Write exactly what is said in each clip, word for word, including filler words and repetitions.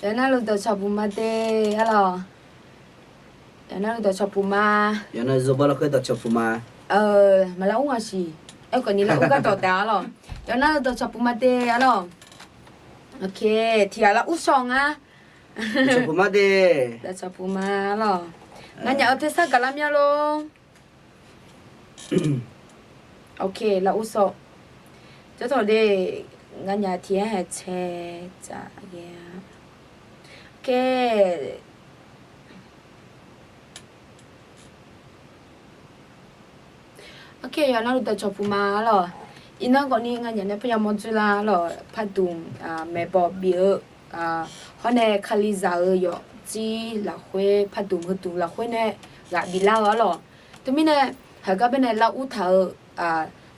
Yawqnavluf dawqcawq puq ma de arlawq. Yawqnavluf dawqcawq puq ma. Yawqnavluf zawbaw lafkhoer dawqcawq puq ma. Maqlar ur ngaq siq. Aerkhawf ni lar ur gardawq taef arlawq. Yawqnavluf dawqcawq puq ma de arlawq. Ok, tiq ghaq lar ur shawr ngar. Dawqcawq puq ma de. Dawqcawq puq ma arlawq. Nganyaf-eu tersar gaqlar mya lor. Ok, lar ur shawr. Jawrtawq de, nganyaf tiq-aer haeq cae tsaf ghae-a. Ok. Ok, yawqnavluf dawqcawq puq ma arlawq. Iqnan khawf ni nganyaf nae parya mawr dzoerlar arlawq, pardmq maeqbawq bif-eu hawr nae kalizaq-eu yawfjir lafkhoer pardmq heudmq lafkhoer nae ghaq biflar-eu arlawq. Teumirnae, heugar baenae lar ur taq-eu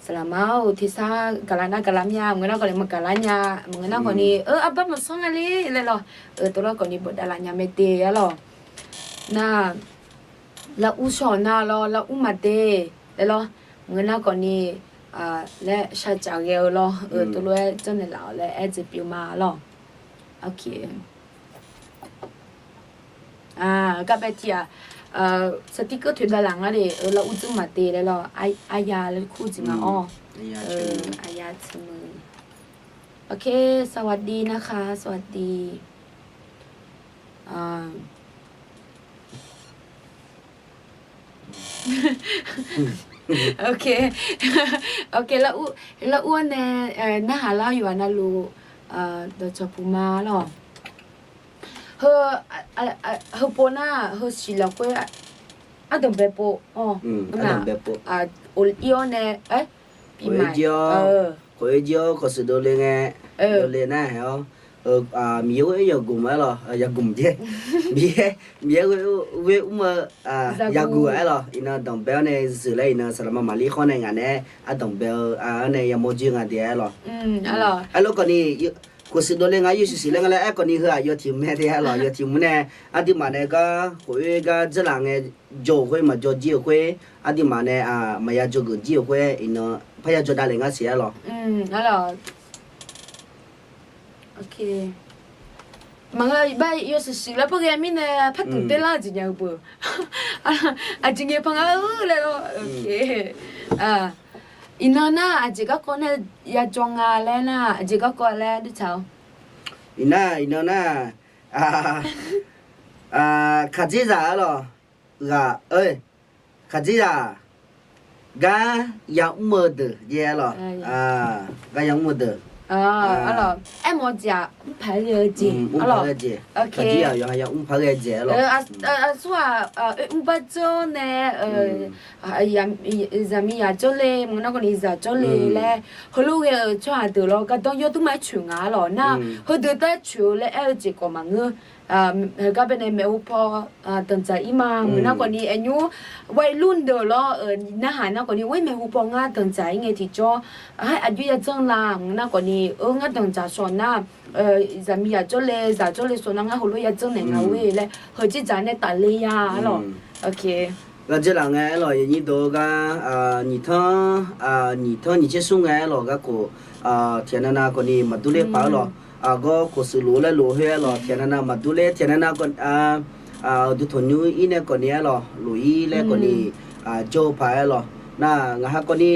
saqlaqma-or, tersar gaqlar nar gaqlar mya, maqngeur nar khawf ni maqgaqlar nya, maqngeur nar khawf ni, arbar maqsanr nga le laer lawr, tov lar khawf ni bawqdav laf nya mae de arlawq. Nar, lar ur shawr nar lawr, lar ur ma de laer lawr, maqngeur nar khawf ni laer shar caf ghae-eu lawr, tov lof-aer janrnaeq laf-awq laer aer dzaeq pyeuf ma lawr. Ok. Gar bae tiq-aq, sarkir keuv toeqdav laf ngar de, lar ur dzoer ma de laer lawr, arya laer kur jeq nga-awr. Arya tsmq. Ok, สวัสดีนะคะ สวัสดี. Ok, lar ur nae narhaq lar yawqha navluf dawqcawq puq ma lawr. Heu, heupov nar heusiq lafkhoer ardanqbae pov-awr, ir-awr nae, khof-oer jir-awr, khof-oer jir-awr khawf shuif dovle ngae, dovle nar haeq-awr, Miqyaer ghoer-aer yagmq-aer lawr, yagmq jaer, Miqyaer, Miqyaer ghoer-aer mr-eu yagmq-aer lawr, iqnan danqbae-awr nae zeuq laer iqnan saqlaqma maqlir khawr nae ngaq naeq-aer ardanqbae-eu-anr nae yamawr jir nga de-aer lawr. Aerlof khawf ni, khof shuif dovle nga yawshuif shuif laer nga laer aerkhawf ni heu-aq yawtiq mr-aer de-aer lawr, yawtiq mr nae aqduimaf nae gar khof-oer gar dzeurlaf ngae, jawr-euq khoer maqjawr jir-euq khoer, aqduimaf nae maqya jawrgeuf jir-euq khoer iqnan parya jawr davle ngar siq-aer lawr. Maqngeur, iqbax yawshuif shuif laer par ghae mirnae par dmq taerlar-eu jeq nya-eu beu. Aqjeq ngae par ngar-eu laer lawr. Iqnan nar aqjeq garkawv nae yajawr nga laer nar, aqjeq garkawv laer dui tsaq-awr. Iqnan, iqnan nar, khaqdzerzaq-aer lawr, ghaq, khaqdzerzaq gar yamr-eu deuq jaer-aer lawr. Gar yamr-eu deuq. Aermawf-eu jeq-aq mrpaq-aer ghae-eu jeq. Khaqdzerzaq yawqha yamr paq-aer ghae-eu jeq-aer lawr. Aqsur-aq, oermr bar dzeur nae, zaqmiqzaq jawrle, maqngeur nar khawf ni zaq jawrle laer, heulof ghae-euq tsawrhaq deuq lawr gardanr yawdmr ma-aer coeq nga-a lawq nar, heudeuq taef-aer coeq-eu laer aer-eu jeq khawf maqngeur. Heugar baenae maeqhu paw danqdzaq-ir ma. Maqngeur nar khawf ni aqnymr waelur deuq lawr narhaq nar khawf ni, or, maeqhu paw ngar danqdzaq-ir ngae tiqjawr, aqjox yadzanr la. Maqngeur nar khawf ni, or, ngar danqdzaq shawq nar, zaqmiqzaq jawrle, zaq jawrle shawq nar ngar heulof yadzanr naeq nga-or laer, heu dzerdzaq nae tafler ya-a lawq. Ghaq dzeurlaf ngae aer lawq, yawnyir deuq-eu gar, nyiq tanr, nyiq tanr nyiq tser smr ngae aer lawq garkawv, tiqghaq navnav khawf ni maqdur ler paq-aer lawq. Gawr khof shuif lof laer lof khoer aer lawq, tiqghaq navnav maqdur ler, tiqghaq navnav, uqduq tanqnymr ir nae khawf ni aer lawq, lof-ir laer khawf ni jawr-eu paq-aer lawq. Nar ngaq ha khawf ni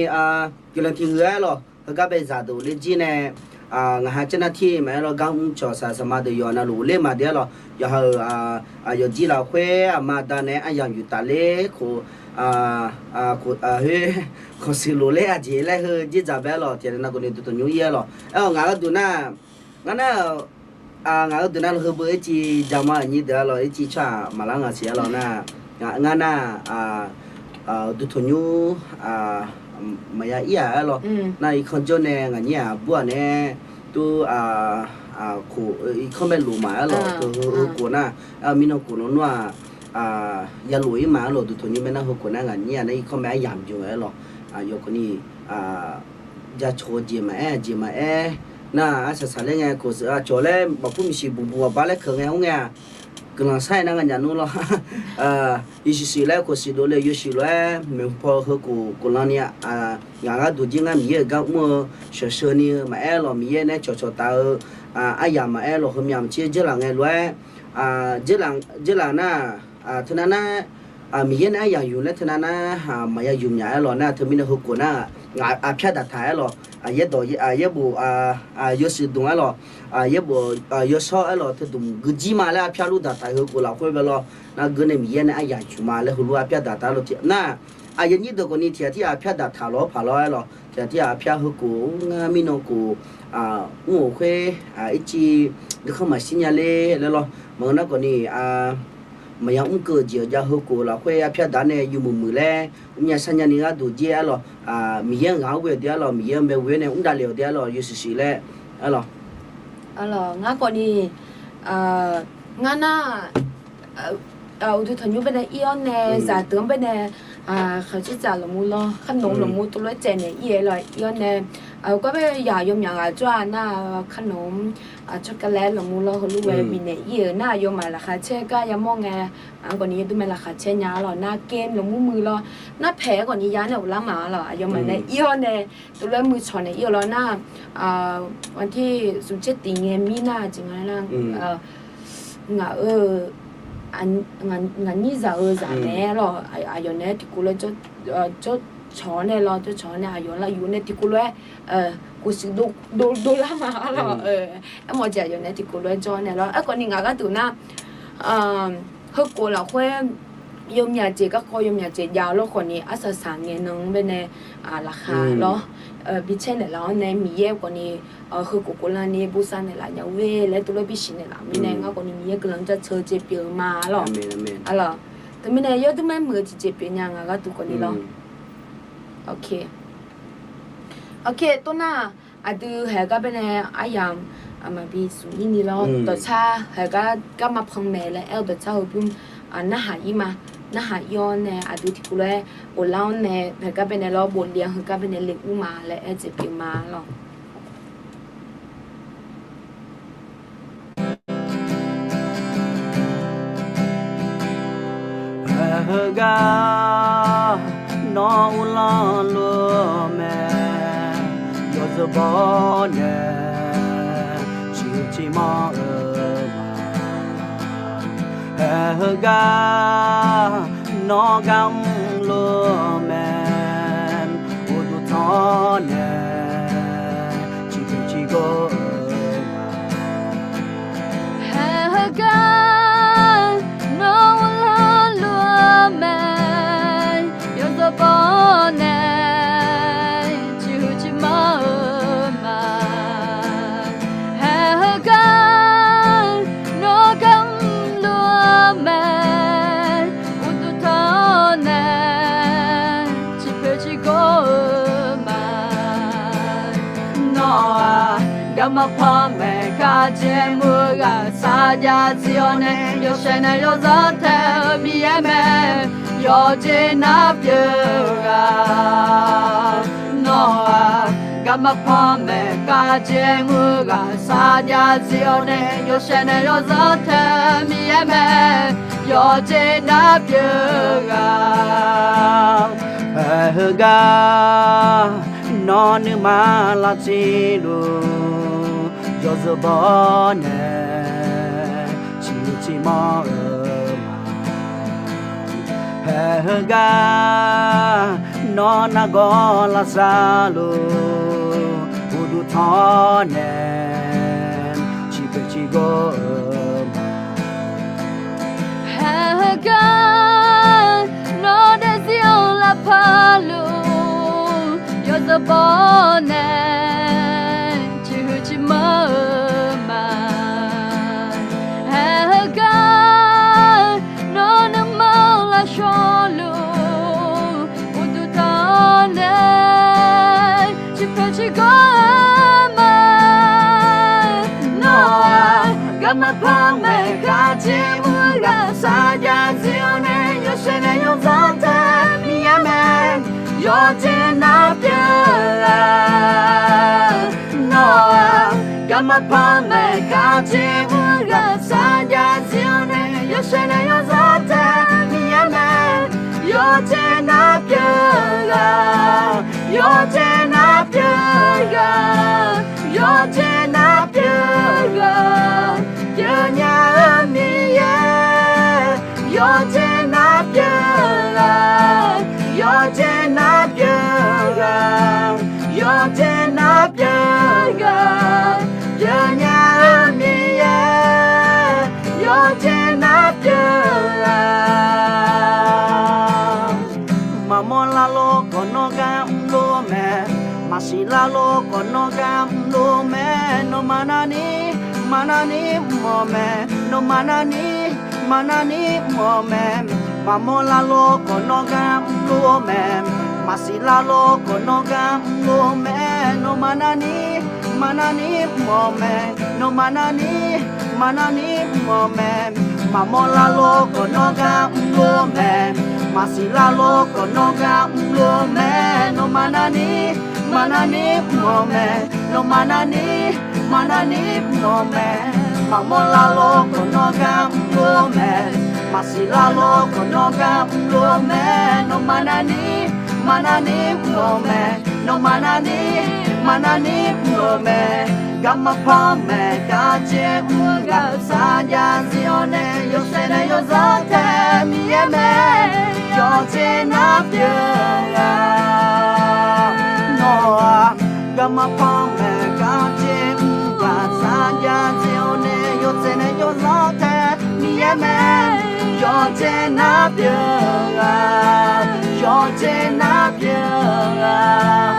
guiqlanq tiq huiq aer lawq, heugar bae zaqdeuq ler jir nae, ngaq ha caer nar tir maqaer lawq, gar mr cawq saq saqma deuq yawq navluf ler maqde aer lawq, yawqha-euq yawqjir lafkhoer aqma aqda nae aryamq yuf tafler khof, khoer khof shuif lof ler aqjeq laer heu dzerdzaq bae aer lawq, tiqghaq navnav khawf ni uqduq tanqnymr ir aer lawq. Aer-awq ngaq-eu deuq nar, ngar nar, ngaq-eu deuq nar lawq, heubeu ircif jaqma-euq nyir deuq aer lawq, ircif tsawrhaq maqlar ngaq siq aer lawq nar, ngar nar, uqduq tanqnymr maqya ir-aq aer lawq. Nar irkanr jawr nae ngaq nyir-aq bur-aq nae, dur, khof irkanr bae lof ma aer lawq, heu khof nar, mirnan khof nawr nmr-aq, yalof-ir ma aer lawq, uqduq tanqnymr bae nar heu khof nar ngaq nyir-aq nar irkanr bae aryamq bymr aer lawq. Yawkhawf ni, jacawq-eu jeq maqaer, aqjeq maqaer. Nar arsaq saqler ngae khof shuif aqcawq laer maqpur maqsiq buqbuq aqbar laer keuq ngae hawr ngae-aq, guiqlanq sar-aer nar nga nyaf nmr lawr. Yawshuif shuif laer khawf shuif dovle-eu yawshuif lof-aer maeqhu paw heukhof khoflan ni, ngaq gharduq jir ngar Miqyaer-euq gar mr-eu sheuqsheu ni-eu maqaer lawq, Miqyaer nae cawqcawq taf-eu aryamq maqaer lawq, heumyamq tser dzeurlaf ngae lof-aer, dzeurlaf nar, teunav nar, Miqyaer nae aryamq yuf laer teunav nar, maqya yuf myaq-aer lawq nar, teumirnae heukhof nar, ngaq arpyar daqtaq-aer lawq, yaerdawq, yaerbof, yawshuif dmq-aer lawq, yaerbof, yawshawr-aer lawq, teudmq guijir ma laer arpyar lur daqtaq-euq heukhof lafkhoer bae lawr, nar geur nae Miqyaer nae aryamq yuf ma laer heulof-aer arpyar daqtaq lawr tiq nar, aqyuif aqnyir deuq khawfni tiq ghaq tirghaq arpyar daqtaq lawr paq lawr-aer lawq, tiq ghaq tirghaq arpyar heukhof ngar mirnan khof, mr-euq khoer, ircif nuikhanr maqshir nya ler laer lawr, maqngeur nar khawfni, maqya mr keuv-eu jeq-euq jav heukhof lafkhoer arpyar daq nae yawmuiq muiq laer mrnya sharnya ni gharduq jir-aer lawq, Miqyaer-anr ghaq-anr ghoe-euq de-aer lawq, Miqyaer-anr bae ghoe-aer nae mr davle-euq de-aer lawq, yawshuif shuif laer-aer lawq. Ngar khawfni, ngar nar, uqduq tanqnymr baenae ir-awr nae, zaqdeuq-anr baenae, khaqdzerzaq lafmur lawr, khar nmr lafmur tov lof-aer caevnaeq ir-aer lawq, ir-awr nae, gar bae yaq yawmyaq ghaq jawr-a nar, khar nmr, tsawrkar laer lafmur lawr heulof-aer bifnaeq ir-euq nar, aqyawfmaf laqkhaq caer gar yamawr ngae, khawfni yawduq mae laqkhaq caer nya-a lawq, nar game lafmur muiq lawr, nar paeq-aer khawfni ya nae ghoflar ma-a lawq, aqyawfmaf nae ir-awr nae, tov lof-aer muiq cawq naeq ir-awr lawr nar, วันที่สิบเจ็ด tiq ngae mir nar jeq nga nar, ngaq-euq, ngaq nyirzaq-eu zaq naeq-aer lawq, aqyawf naeq-aer tiqkov lof-aer jawr cawq-awr nae lawr, jawr cawq-awr nae aqyawf lar yuf nae tiqkov lof-aer, khof shuif dovlar ma-a lawq, aermawf jeq aqyawf naeq-aer tiqkov lof-aer jawr nae lawr, aerkhawfni ngaq gharduq nar, heukhof lafkhoer yawmyaq jeq garkawv yawmyaq jeq jav-eu lawr khawfni arsaq saq ngae nan baenae, laqkhaq lawr, bi caer naeqlaf-awr nae Miqyaer khawfni, heukhof khoflan ni bosav naeqlaf nya-eu laer tov lof-aer bisiq naeqlaf mirnae ngar khawfni Miqyaer guiqlanq jaceuq-eu jeq pyeuf-eu ma-a lawq. Teumirnae yawduq mae muiq-eu tiqjeq pyeuf nya ngaq gharduq khawfni lawr. Ok, tov nar, aqdui haeq gar baenae aryamq maqbi smq ir ni lawr, dawqtsar haeq gar garma panmaeq laer aer-eu dawqtsar heubymr, narhaq ir ma, narhaq ir-awr nae aqdui tiqkov lof-aer ghoflar-awr nae haeq gar baenae lawr, bofle-anr heugar baenae le ur ma laer aer jeq pyeuf ma lawq. Haeq heugar nawr uvlanr lof-eu mae, yawzeu bawr nae ciqhuiq ciqmanr-eu ma. Haeq heugar nawr gar mr lof-eu mae, uqduq tanq nae ciqhuiq ciqgor-eu ma. Haeq heugar nawr uvlanr lof-eu mae, yawzeu bawr nae ciqhuiq ciqmanr-eu ma. Haeq heugar nawr gar mr lof-eu mae, uqduq tanq nae ciqpoeq ciqgor-eu ma. Nawr-aq, garma panmaeq kharjaer mr-eu ghaq sarjax zir-awr nae, yawshaef nae yawzanr tae-eu Miqyaer mae, yawqjeq nar pyeuf-eu ghaq. Nawr-aq, garma panmaeq kharjaer mr-eu ghaq sarjax zir-awr nae, yawshaef nae yawzanr tae-eu Miqyaer mae, yawqjeq nar pyeuf-eu ghaq. Haeq heugar nawr nuima lavtsiq luf, yawzeu bawr nae ciqhuiq ciqmanr-eu ma. Haeq heugar nawr nargawr lavsav luf, uqduq tanq nae ciqpoeq ciqgor-eu ma. Haeq heugar nawr daefzir-anr lavpar luf, yawzeu bawr nae ciqhuiq ciqmanr-eu ma. Haeq heugar nawr nuima lavshawr luf, uqduq tanq nae ciqpoeq ciqgor-eu ma. Nawr-aq, garma panmaeq kharjaer mr-eu ghaq sarjax zir-awr nae, yawshaef nae yawzanr tae-eu Miqyaer mae, yawqjeq nar pyeuf-eu ghaq. Nawr-aq, garma panmaeq kharjaer mr-eu ghaq sarjax zir-awr nae, Saeqnaeq yawzawr tae Miqyaer mae, yawqjeq nar pyeuf-eu ghaq, yawqjeq nar pyeuf-eu ghaq, yawqjeq nar pyeuf-eu ghaq, pyeufnya-eu Miqyaer, yawqjeq nar pyeuf-eu ghaq, yawqjeq nar pyeuf-eu ghaq, yawqjeq nar pyeuf-eu ghaq, pyeufnya-eu Miqyaer, yawqjeq nar pyeuf-eu ghaq. Maqmawr larlor khawf nawr gar mrlor mae, maqsiq larlor khawf nawr gar mrlor mae, nawmaf narni, maqnarni mr-awq mae, nawmaf narni, maqnarni mr-awq mae. Maqmawr larlor khawf nawr gar mrlor mae, maqsiq larlor khawf nawr gar mrlor mae, nawmaf narni, maqnarni mr-awq mae, nawmaf narni, maqnarni mr-awq mae. Maqmawr larlor khawf nawr gar mrlor mae, maqsiq larlor khawf nawr gar mrlor mae, nawmaf narni, maqnarni mr-awq mae, nawmaf narni, maqnarni mr-awq mae. Maqmawr larlor khawf nawr gar mrlor mae, maqsiq larlor khawf nawr gar mrlor mae, nawmaf narni, maqnarni mr-awq mae, nawmaf narni, maqnarni mr-awq mae. Garma panmaeq gar caer mr-eu ghaq-euq sarjax zir-awr nae, yawshaef nae yawzawr tae Miqyaer mae, yawqjeq nar pyeuf-eu ghaq. Nawr-aq, garma panmaeq gar caer mr-eu ghaq-euq sarjax zir-awr nae, yawshaef nae yawzawr tae Miqyaer mae, yawqjeq nar pyeuf-eu ghaq, yawqjeq nar pyeuf-eu ghaq,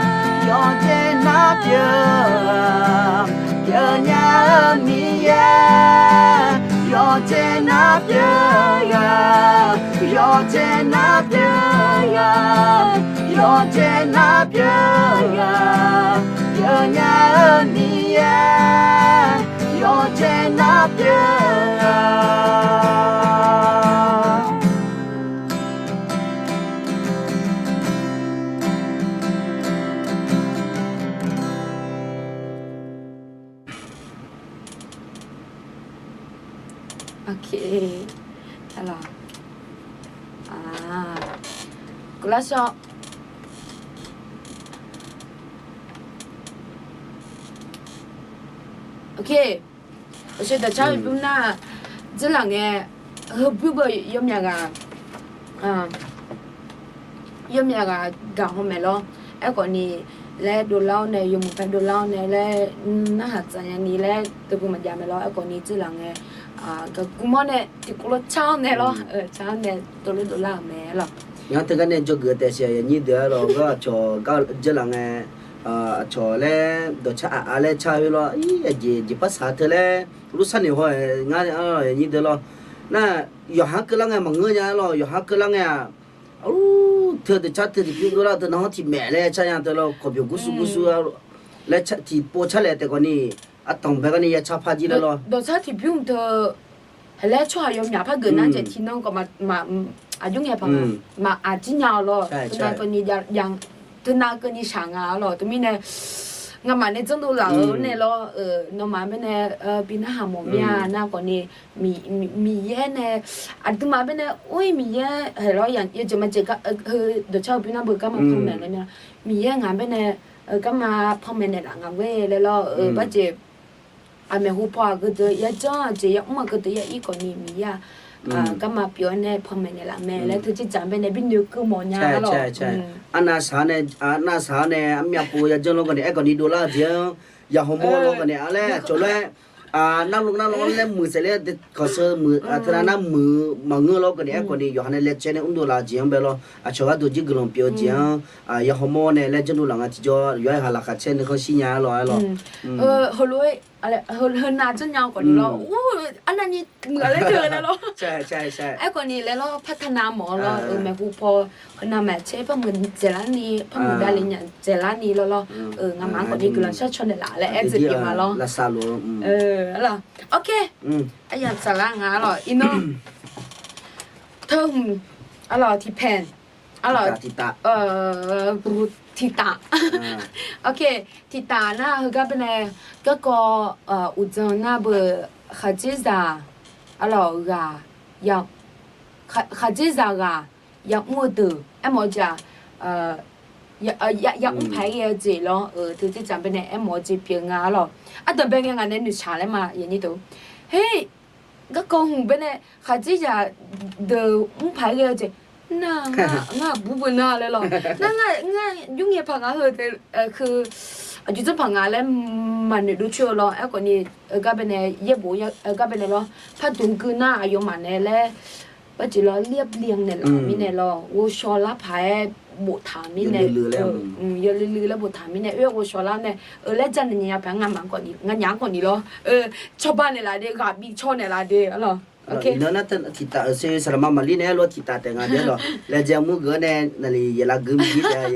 yawqjeq nar pyeuf-eu ghaq, pyeufnya-eu Miqyaer, yawqjeq nar pyeuf-eu ghaq, yawqjeq nar pyeuf-eu ghaq, yawqjeq nar pyeuf-eu ghaq, pyeufnya-eu Miqyaer, yawqjeq nar pyeuf-eu ghaq. Guiqlanq shawr. Aqshoe dawqcar-eu bymr nar, dzeurlaf ngae, heu bymr beu yawmyaq ghaq, yawmyaq ghaq gaq haw maeq lawr. Aerkhawf ni laer dovlar-awr nae, yawmuiq paer dovlar-awr nae laer, narhaq tsaf nya ni laer dawqbui maqjav maeq lawr. Aerkhawf ni dzeurlaf ngae, gaqguv mawr nae tiqkawv lof car-awr nae lawr, car-awr nae dovlar dovlar-euq mae lawr. Ngar teugar nae dzawgeuf-eu taef siq aqyuif aqnyir deuq-a lawr, gar aqcawq gar dzeurlaf ngae, aqcawq laer dawqcar aqar laer car-eu lawr, ir, aqjeq jeqpar saq teu laer, lur sharnoeq haw-aer ngar aqyuif aqnyir deuq lawr. Nar, yawqha keuvlar ngae maqngeur nya lawr, yawqha keuvlar ngae-aq, arlur teu deuq car teu tiqbymr dovlar teu nar-anr tiqmaeq laer car nya teu lawr, kawqbyawq gursur gursur laer tiqpov car laef taef khawf ni, artanq bae gar ni ya car par jir laer lawr. Dawqcar tiqbymr teu, haq laer tsawrhaq yawmyaq par geuf nar jeq tiqnan khawf aqjox ngae paq nga, maqaq jir nya-awq lawr. Teunav keuvni shaq nga-a lawr. Teumirnae ngamaf nae janrdov laf-eu nae lawr, nawmaf baenae bi narhaq mawf mir-a nar khawf ni, Miqyaer nae aqduimaf baenae or-ir Miqyaer haeq lawr, yawjeq maqjeq heu dawqcar-eu bymr nar beu garma panmaeq laer mir-a. Miqyaer ngaq baenae garma panmaeq naeqlaf nga ghoe laer lawr, barjeq aqmaeq hu paw-aq geu deuq ya janr, aqjeq ya mr-aq geu deuq ya ir khawf ni Miqyaer-aq garma pyeuf-awr nae panmaeq naeqlaf mae laer teujeq dzaq baenae bi noeqkeuv mawf nya-a lawr. Arnav saq-awr nae, arnav saq-awr nae armyav pov ya janr lawr khawf ni, aerkhawf ni dovlar-eu jeq-anr ya hawmawr lawr khawf ni, arlaer aqcawq lof-aer narlov narlov laer muiq saef laer kawqsheu muiq teunav nar muiq maqngeur lawr khawf ni, aerkhawf ni yawqha nae laejae nae mrdov laf-eu jeq-anr bae lawr, aqcawq gharduq jir guiqlanq pyeuf-eu jeq-anr ya hawmawr nae laer janrdov laf nga tiqjawr, yawqha-aer ha laqkhaq caer nuikhanr shir nya-a lawr-aer lawr. Heulof-aer heunav janrnya-eu khawf ni lawr, arnavni muiq-a laer teu-eu nae lawr. Aerkhawf ni laer lawr, partaq nav mawf-awr lawr, maeqhu paw heunav maqcaer par muiq dzaeqlar ni, par muiq davle nya dzaeqlar ni lawr lawr. Ngamaf-anr khawf ni guiqlanq shar caw naeqlaf laer aer tseuf pyeuf ma lawr. Aqlawq, ok, aryamq saflar nga-a lawr, iqnan teu hmq, aqlawq tiqpaeq, aqlawq tiqtaf, ok, tiqtaf nar heugar baenae garkawv uqdzan nar beu khaqdzerzaq, aqlawq ghaq khaqdzerzaq ghaq yamr-eu deuq aermawf-eu jeq-aq, yamr paq-aer ghae-eu jeq lawr, teujeq tsaq baenae aermawf-eu jeq pyeuf nga lawr. Ardanqbae ngae ngaq nae noeqshaq laer ma, her, garkawv hmq baenae khaqdzerzaq deuq mr paq-aer ghae-eu jeq, nar, ngar aqbur beu nar laer lawr. Nar ngar, ngar yurngae paq nga heu, heu, aqjox dzanr paq nga laer maqnoeq dov coer-eu lawr. Aerkhawf ni, gar baenae yaerbof gar baenae lawr, pardmq gui nar aqyawfmaf nae laer, barjeq lawr, เรียบเรียง naeqlaf mirnae lawr, ghovshaw lar paq-aer boftaq mirnae, yawluiv luiv laer boftaq mirnae, oer-aer ghovshaw lar nae, eu laer jarnaeq nya paq-aer nga'maf khawf ni, nganyaf-anr khawf ni lawr, cawba naeqlaf de, ghaq bi caw naeqlaf de lawr. Iqnan nar tiqtaf-euq ser saqlaqma maqlir nae aer lof-aer tiqtaf taef nga de lawr. Laejae mur geuf-awr nae naqli yaeqlav gui maqjir taef-a,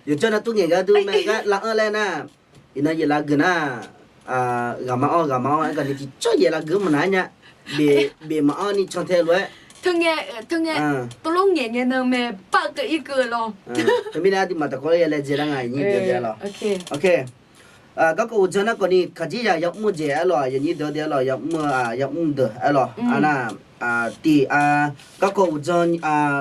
yawqjawr nav tov ngaeq gar dur mae gar lav-anr laer nar, iqnan yaeqlav geuf nar, ghaqma-awr ghaqma-awr aerkhawf ni tiqcawr yaeqlav geuf maqnaq-aer nya. Bef maqanr ni cantae lof-aer, teu ngae, teu ngae, tov lof ngaeq ngae nan mae, par keuv ir keuv lawr. Teumirnae aqduimaf taqkawv-aer ya laejae lar nga, nyir deuq deuq-a lawr. Garkawv uqdzan nar khawf ni khaqdzerzaq yamr-eu jeq aer lawr, aqyuif nyir deuq deuq-a lawr, yamr-eu, yamr deuq aer lawr. Arnar, tiq, garkawv uqdzan,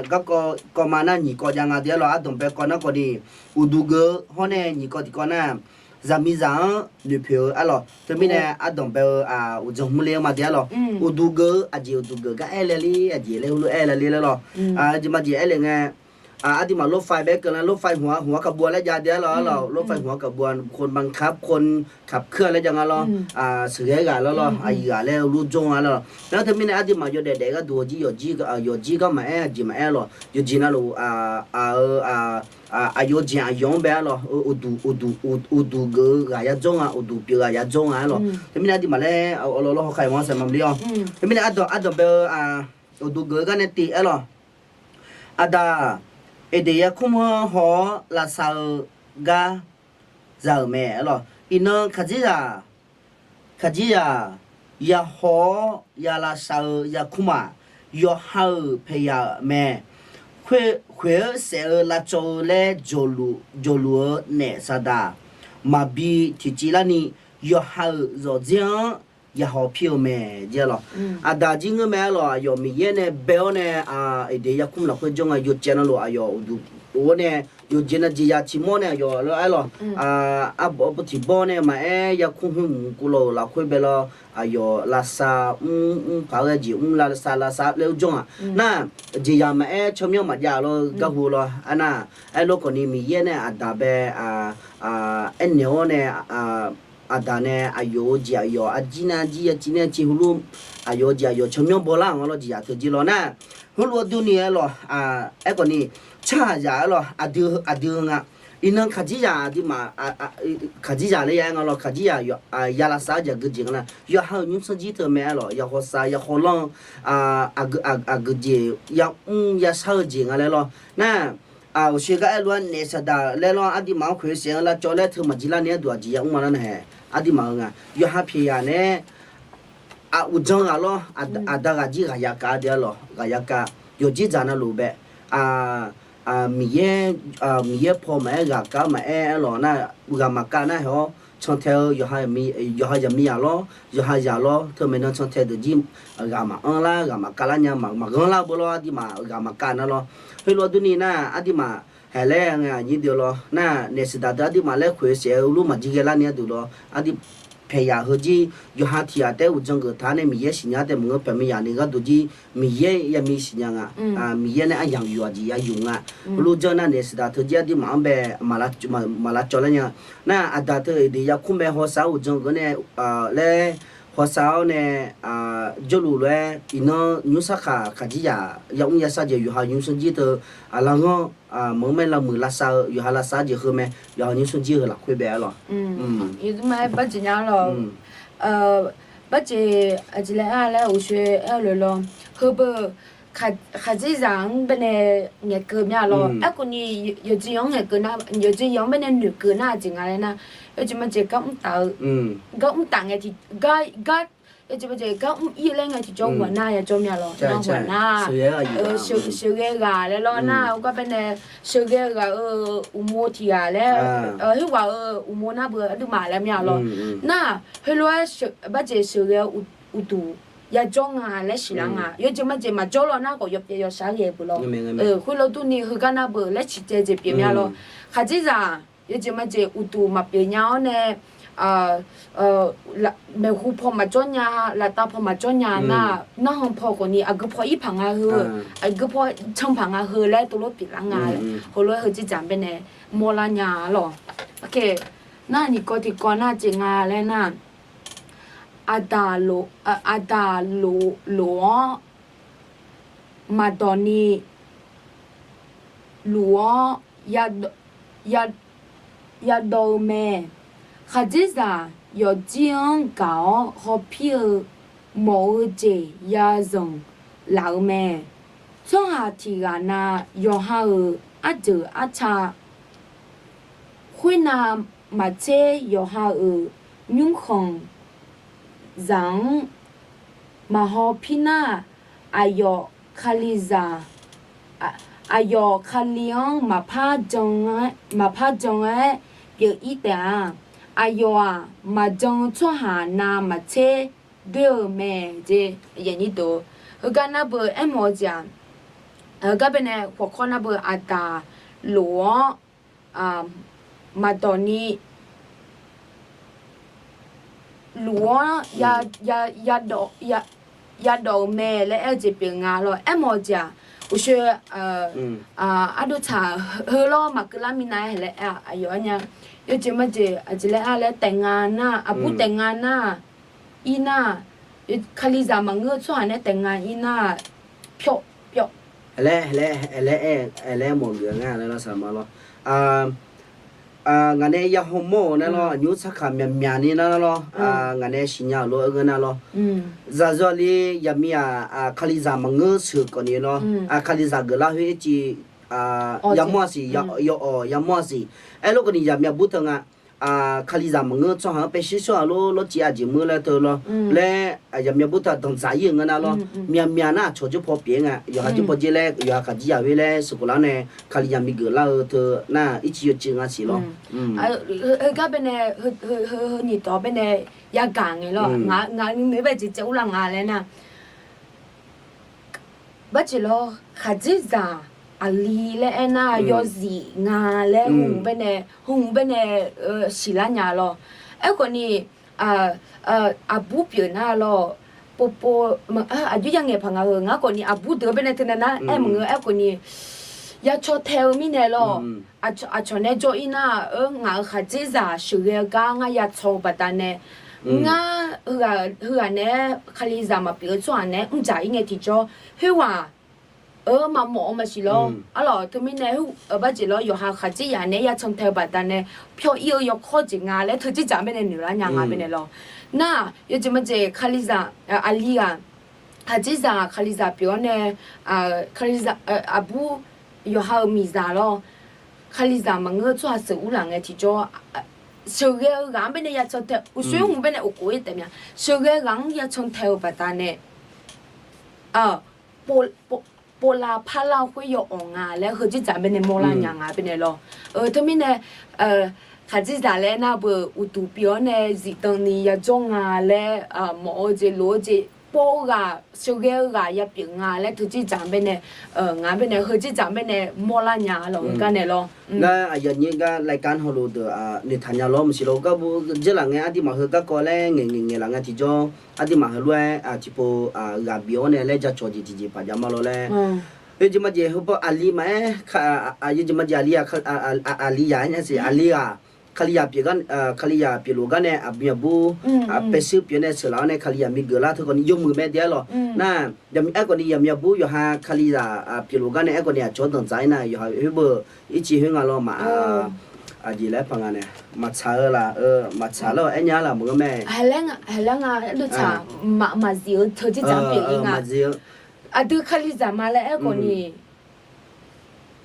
garkawv kawv ma nar nyiq kawv jav nga deuq-a lawr. Ardanqbae kawv nar khawf ni uqduq geuf-eu hawr nae nyiq kawv tiqkawv nar, zaqmiqzaq-anr noeqpoeq-eu aer lawr. Teumirnae ardanqbae-eu uqdzan hmurler-eu ma deuq-a lawr. Uqduq geuf-eu aqjeq, uqduq geuf gar aer laer ler, aqjeq laer heulof-aer aer laer ler laer lawr. Aqjeq maqjeq aer le ngae, aqduimaf รถไฟ bae keuvlar, รถไฟ hmq-a hmq-a kaqbur-a laer jav deuq-a lawr, รถไฟ hmq-a kaqbur-a, คนบังคับ, คนขับเคลื่อน laer jav nga lawr. Sheuqghae ghaq lawr lawr, aqyuif ghaq laer lur jawr nga lawr. Nar teumirnae aqduimaf yawdaef daef gharduq-awr jir, yawjir garma aer, aqjeq maqaer lawr. Yawjeq navluf, aq-eu, aqyawf-eu jeq aqyawf-anr bae-a lawr. Uqduq, uqduq, uqduq geuf-eu ghaq yajawr nga, uqduq pyeuf ghaq yajawr nga-a lawr. Teumirnae aqduimaf laer awqlawr lawr hawkar-iq ma saqmar maqler-awr. Teumirnae ardanq, ardanqbae-eu uqduq geuf-eu gar nae tiv-aer lawr. Aqdaq, Eqdeq yarkmr-anr haw-awr lavsav-eu gar za-euq mae-a lawr. Iqnan khaqdzerzaq, khaqdzerzaq yahaw-awr ya lavsav-eu yarkmr-aq, yawqha-euq paeqyaq mae. Khoer, khoer-eu saef-eu lavcawv-eu laer jawqluf, jawqluf-eu naef saqdaq maqbi tiqciv larni, yawqha-euq zawqdzer-anr yahaw pir-eu mae, jir-a lawr. Aqdaq jir ngeur mae-a lawr, aqyawf Miqyaer nae bae-awr nae, Eqdeq yarkmr lafkhoer jawr nga, yawqjeq navluf aqyawf uqduq of-awr nae, yawqjeq nav jeqzaq tiq mawr nae aqyawf lof-aer lawr, arbaw tiq bawr nae maqaer yarkmr hmr mq kuvlawq-euq lafkhoer bae lawr, aqyawf lavsav mr, mr paq-aer ghae jeq mr lavsav lavsav laer-eu jawr-aq. Nar, jeqzaq maqaer tsawrmyanr maqjav lawr-eu garhu lawr. Arnar, aerlof khawfni Miqyaer nae aqdaq bae aernaeq-awr nae, aqdaq nae aqyawf-euq jeq aqyawf arjir nar arjir, arciv nar arciv heulof, aqyawf-euq jeq aqyawf tsawrmyanr bawlar-euq nga lawr, jeqzaq teu jir lawr nar. Heulof-aer durni-aer lawr, aerkhawfni, tsawrhaqzaq-aer lawr, aqdui, aqdui-eu nga. Iqnan khaqdzerzaq aqduimaf, khaqdzerzaq laer ya-aer nga lawr, khaqdzerzaq ya lavsav-eu jeq aqgeujeq nga nar, yawqha-euq nymrsanr jir teu mae-a lawr, ya hawsav ya hawlanr-eu aqgeujeq, yamr yashar-eu jeq nga laer lawr. Nar, uqshoe gar aerlof-aer naef saqdaq laer lawr, aqduimaf-anr khoeq saef-eu lavcawv laer teu maqjir larni arduq aqjeq yamr ma lar nae hae, aqduimaf-eu nga. Yawqha paeqyaq nae uqdzan ghaq lawr, aqda ghaq jir ghaq yakav deuq-a lawr, ghaq yakav yawqjeq dzaq navluf bae, Miqyaer, Miqyaer paw maqaer, ghaqkhav maqaer-a lawr nar, ghaq maqkav nar hae-awr cantae-eu yawqha zaqmiqzaq lawr, yawqha zaq lawr, teumaeq nan cantae deuq jir ghaq maqanr lar, ghaq maqkav lar nya, maqghanr lar beu lawr, aqduimaf ghaq maqkav nar lawr. Heulof-aer durni nar, aqduimaf haeq laer ngae aqnyir deuq lawr nar, naef saqdaq deuq aqduimaf laer khoeq saef-eu lur maqjir ghae larni arduq lawr, aqdui paeqyaq heujir yawqha tiq ghaq taef-aer uqdzan geuf taq-awr nae Miqyaer siqnya taef maqngeur, paeq maqyaq ni gharduq jir Miqyaer yami siqnya nga. Miqyaer nae aryamq yuf aqjeq ya yuf nga. Heulof janr nar naef saqdaq teu jir aqduimaf-anr bae maq lavcawv lar nya. Nar aqdaq teu Eqdeq yarkmr bae hawsav-awr uqdzan geuf nae laer hawsav-awr nae jawrluf lof-aer iqnan nymrsar khaq khaqjir yaq yamr yashar jeq yawqha nymrsanr jir teu aqlaf ghanr maqngeur mae, lavmuiq lavsav-eu yawqha lavsav jeq heu mae, yawqha nymrsanr jir heu lafkhoer bae-a lawr. Barjeq nya lawr. Barjeq aqjeq laer aer laer uqshoe aer-eu lof lawr. Heubeu khaqdzerzaq-anr baenae ngaeqkeuv mya lawr. Aerkhawfni yawqjeq yawq-anr ngaeqkeuv nar, yawqjeq yawq-anr baenae noeqkeuv nar aqjeq nga laer nar, yawqjeq maqjeq gar mr taf-eu, gar mr taf ngae tiq gar, gar, yawqjeq maqjeq gar mr ir-eu laer ngae tiqjawr ghaq nar ya jawr mya lawr. Nar ghaq nar sheuqghae ghaq laer lawr nar, gar baenae sheuqghae ghaq-euq uqmov tiq ghaq laer, khoerghaq-euq uqmov nar beu aqduimaf laer mya lawr. Nar heulof-aer barjeq sheuqghae-eu uqduq yajawr nga laer siqlar nga. Yawjeq majeq maqjawr law nar khawf yawpyaev yawshaq ghae beuq law. Khoerlof durni heugar nar beuq laer ciqcaev jeq pyeuf mya law. Khaqdzerzaq yawjeq majeq uqduq maqpyeuf nya-awr nae, maeqhu paw maqjawr nya, laftav paw maqjawr nya nar, narhan paw khawfni aqgeu paw ir paq nga heu, aqgeu paw can paq nga heu laer tov lof pyeuflar nga. Heulof-aer heujeq dzaq baenae mawrlar nya-a lawq. Nar nyiq kawv tiqkawv nar jeq nga laer nar, aqdaq lof, aqdaq lof, lof-awr maqdawq ni luf-awr yadawv-eu mae. Khaqdzerzaq yawfjir-anr gaq-awr hawpir-eu mawf-eu jeq yazanq laf-eu mae. Tsawrhaq tiq ghaq na yawqha-euq arjeuq arca khoernav maqtser yawqha-euq nymrkhanq zaq-anr maqhaw pir nar, aqyawf Kalizaq, aqyawf Kali-anr maqpar jan-aer pyeuf-ir taef-a. Aqyawf-aq maqjan-eu tsawrhaq navmaqtser doer-eu mae jeq. Heugar nar beu aermawf-eu jeq-aq, heugar baenae khawqkawr nar beu aqdaq lof-awr maqdawq ni luf-awr yadawq-euq mae laer aer-eu jeq pyeuf nga lawr. Aermawf-eu jeq-aq, uqshoe ardov tsaq heu lawr maqkeuv lar minav-aer haeq laer aer-a. Aqyawf-aer nya, yawjeq majeq aqjeq laer aer laer taef nga nar, aqbur taef nga nar, ir nar, Kalizaq maqngeur-eu tsawrhaq nae taef nga ir nar, pyawr pyawr. Laer, laer, laer mawf geuf nga laer lar saqma lawr. Ngaq nae ya hawmawr-euq nar lawr, aqnymr sarkaq myaqmyaq ni nar lawr, ngaq nae siqnya-euq lof-aer ngeur nar lawr. Zaqzawrli yaqmiq-aq, Kalizaq maqngeur sheuq kawfni lawr, Kalizaq geuflar khoer ircif yamawr-a siq, yawawq yamawr-a siq. Aerlof kawfni yaqmyaq bur teu nga. Kalizaq maqngeur tsawrhaq-anr paev shir shawr-aq lor, lawrciv aqjeq mur laer teu lawr laer, yaqmyaq bur teu-aq danqdzaq ir-euq ngeur nar lawr. Myaqmyaq nar aqcawq jir paw pyeuf-aer nga, yawqha jir paw jir laer yawqha kaq jir yaq-eu laer sheuqkhof lar nae, Kalizaq miqgeuf lar-eu teu nar ircif yawcif nga siq lawr. Heugar baenae, heu nyiq dawq baenae yagaq ngae lawr. Ngaq nuinoeq bae jeq caev urlar nga laer nar, barjeq lawr, khaqdzerzaq aqli laer aernar yawzif nga laer hmq baenae, hmq baenae siqlar nya lawr. Aerkhawfni aqbur pyeuf nar lawr, povpov aqjox ya ngaeq paq nga heu ngar khawfni aqbur deuq baenae teunav nar aer maqngeur. Aerkhawfni ya caw tae-eu mirnae lawr, aqcawq nae jawr ir nar-eu ngaq-euq khaqdzerzaq sheuqghae-eu gar ngar ya caw-eu baqdanae, ngar heughaq nae Kalizaq maqpyeuf-eu tsawrhaq nae mrdzaq ir ngae tiqjawr, khoerghaq-eu maqmawf-eu maqsiq lawr. Arlawq teumirnae barjeq lawr, yawqha khaqdzerzaq nae ya caw tae-eu baqdanae pyawr ir-eu yawkawr jeq nga laer teujeqdzaq baenae noeqlar nya nga baenae lawr. Nar yawjeq majeq Kalizaq aqli ghaq, khaqdzerzaq Kalizaq pyeuf-awr nae, Kalizaq aqbur yawqha-euq miqzaq lawr, Kalizaq maqngeur-eu tsawrhaq sheuq urlaf ngae tiqjawr, sheuqghae-eu ghaq-anr baenae ya caw tae, uqshoe hmq baenae oqkhof-ir taef mya. Sheuqghae ghaq-anr ya caw tae-eu baqdanae, povlav parlar-eu khoer yawawq nga laer heujeqdzaq baenae mawrlar nya nga baenae lawr. Teumirnae khaqdzerzaq laer nar beu uqduq pyeuf-awr nae zifdan ni yajawr nga laer, mawf-eu jeq lof-eu jeq pov-eu ghaq sheuqghae-eu ghaq yapyeuf nga laer teujeqdzaq baenae, ngaq baenae heujeqdzaq baenae mawrlar nya lawq heugar nae lawr. Ngar aqyawf nyir gar รายการ hawluf deuq noeqtaq nya lawr maqsiq lawr, garbu jeurlaf ngae aqduimaf heu garkawv laer ngaeq ngaeq ngaeq laf ngae tiqjawr, aqduimaf heulof-aer tiqpov ghaq bif-awr nae laer jacawq jeq tiqjeq paq jav ma lawr laer. Yawjeq majeq heupaw aqli maqaer, yawjeq majeq aqli, aqli yaq aer nya siq, aqli ghaq, Kalizaq pyeuf, Kalizaq pyeufluf gar nae aqbur paev shuir pyeuf nae sheuqlaf-awr nae Kalizaq miqgeuf lar teu khawfni yawmuiq mae de-aer lawq. Nar, aerkhawfni yaqmyaq bur yawqha Kalizaq pyeufluf gar nae aerkhawfni aqcawq-anr danqdzaq-ir nar yawqha khoer beu ircif khoer nga lawr maq, aqjeq laer paq nga nae maqtsaq-eu laf, maqtsaq lar-eu aer nya laf maqngeur mae. Haqlaer nga, haqlaer nga, maqtsaq, maqzif-eu teu jeqdzaq pyeuf-ir nga. Aqdui Kalizaq ma laer aerkhawfni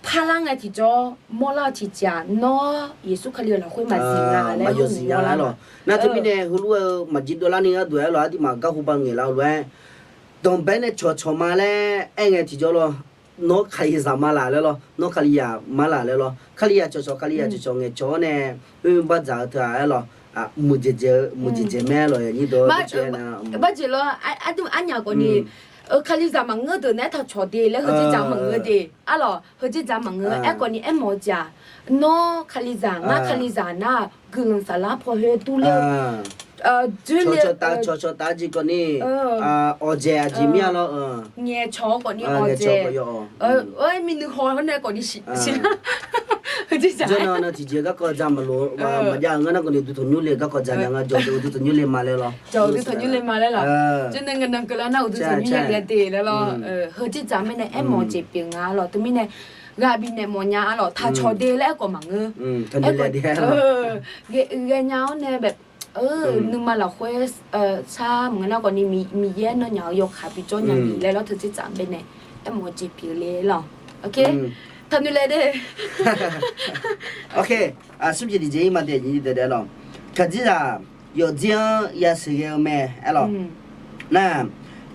parlar ngae tiqjawr mawrlar-eu tiqjeq-aq, nawr Yeqsur Kali-euq lafkhoer maqzif nga laer maqzif nya laer lawq. Nar teumirnae heulof-aer-eu maqjir dovlar ni gharduq-aer lawq, aqduimaf garhu ba ngaeqlar-eu lof-aer danqbae nae cawqcawq ma laer aer ngae tiqjawr lawr, nawr Kalizaq ma laf laer lawr, nawr Kalizaq ma laf laer lawr, Kalizaq cawqcawq, Kalizaq cawqcawq ngaeqcawq-awr nae oer bardzaq-eu teu-aq aer lawq. muiqdzaeq dzaeq-eu muiqdzaeq dzaeq mae lawq, aqnyir dawq-eu. Barjeq lawr, arduv arnyaf khawfni, kalizaq maqngeur deuq naeq-aer taqcawq de laer, heujeq dzaq maqngeur de. Arlawq, heujeq dzaq maqngeur. Aerkhawfni aermawf-eu jeq-aq, nawr kalizaq, ngar kalizaq nar-aq, guiqlanq saflar paw khoer durler-eu, cawqcawq taf cawqcawq taf jeq khawfni, awqdzaeq aqjeq mir-a lawr. Ngaeqcawq-eu khawfni awqdzaeq, oer, minuihaw-awr nae khawfni siqlar. Heujeq dzaq, janr-eu nan tiqjeq garkawv dzaq maqloq, maqjav-euq ngar nar khawfni uqduq tanqnymr le garkawv dzaq nya nga, jawq uqduq tanqnymr le ma laer lawr. Jawq uqduq tanqnymr le ma laer lawr. Janr-eu nan keuvlar nar uqduq tanqnymr le de laer lawr. Heujeq dzaq mirnae aermawf-eu jeq pyeuf nga lawq. Teumirnae ghaq bifnaeq mawf nya-a lawq, taqcawq de laer aerkhawf maqngeur. Ghaenya-awr nae, nuima lafkhoer sar maqngeur nar khawfni, Miqyaer nawnyaf-eu yawkaq bijawr nya-i laer lawr, teujeq dzaq baenae aermawf-eu jeq pyeuf le lawq. Taqnoeq laer de. Smrjeq tiqjeq-ir ma de, lawq. Kaqdzerzaq yawqdzer-anr yasheuqghae-eu mae, aerlawq. Nar,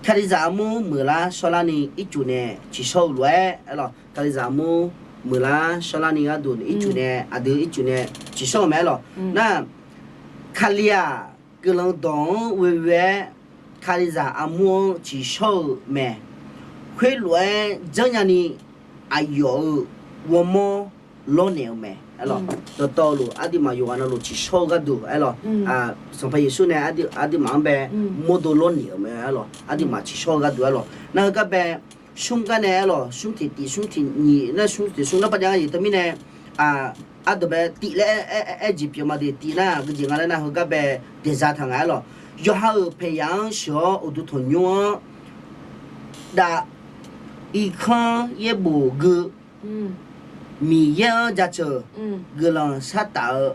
kalizaq armur meuqlar shawrlarni ircuf nae ciqshawr-eu lof-aer, aerlawq. Kalizaq armur meuqlar shawrlarni gharduq ircuf nae, aqdui ircuf nae ciqshawr-eu mae, aerlawq. Nar, Kali-aq, guiqlanq dawq-anr ghoe ghoe-aer, kalizaq armur-anr ciqshawr-eu mae. Khoerlof-aer janrnya ni aqyawf-euq ghawrmawr lawrnaeq-eu mae, aerlawq. Dawqtawvluf aqduimaf yawqghaq navluf ciqshawr-eu gharduq, aerlawq. Sanqpaq Yeqsur nae aqduimaf-anr bae mawrdo lawrnaeq-euq mae, aerlawq. Aqduimaf ciqshawr-eu gharduq, aerlawq. Nar heugar bae, smr gar nae, aerlawq, smr tiq tiq, smr tiq nyiq, nar smr tiq smr nar par jav-a jeq teumirnae, aqdui bae tiv laer aer jeq pyeuf ma de, tiv nar gui jeq nga laer nar heugar bae daeqza taq nga, aerlawq. Yawqha-euq paeqyaq-anr sheuq-awr uqduq tanqnymr-anr dav, irkanr yaerbof gui, Miqyaer-anr jaceuq, guiqlanq shartaf-eu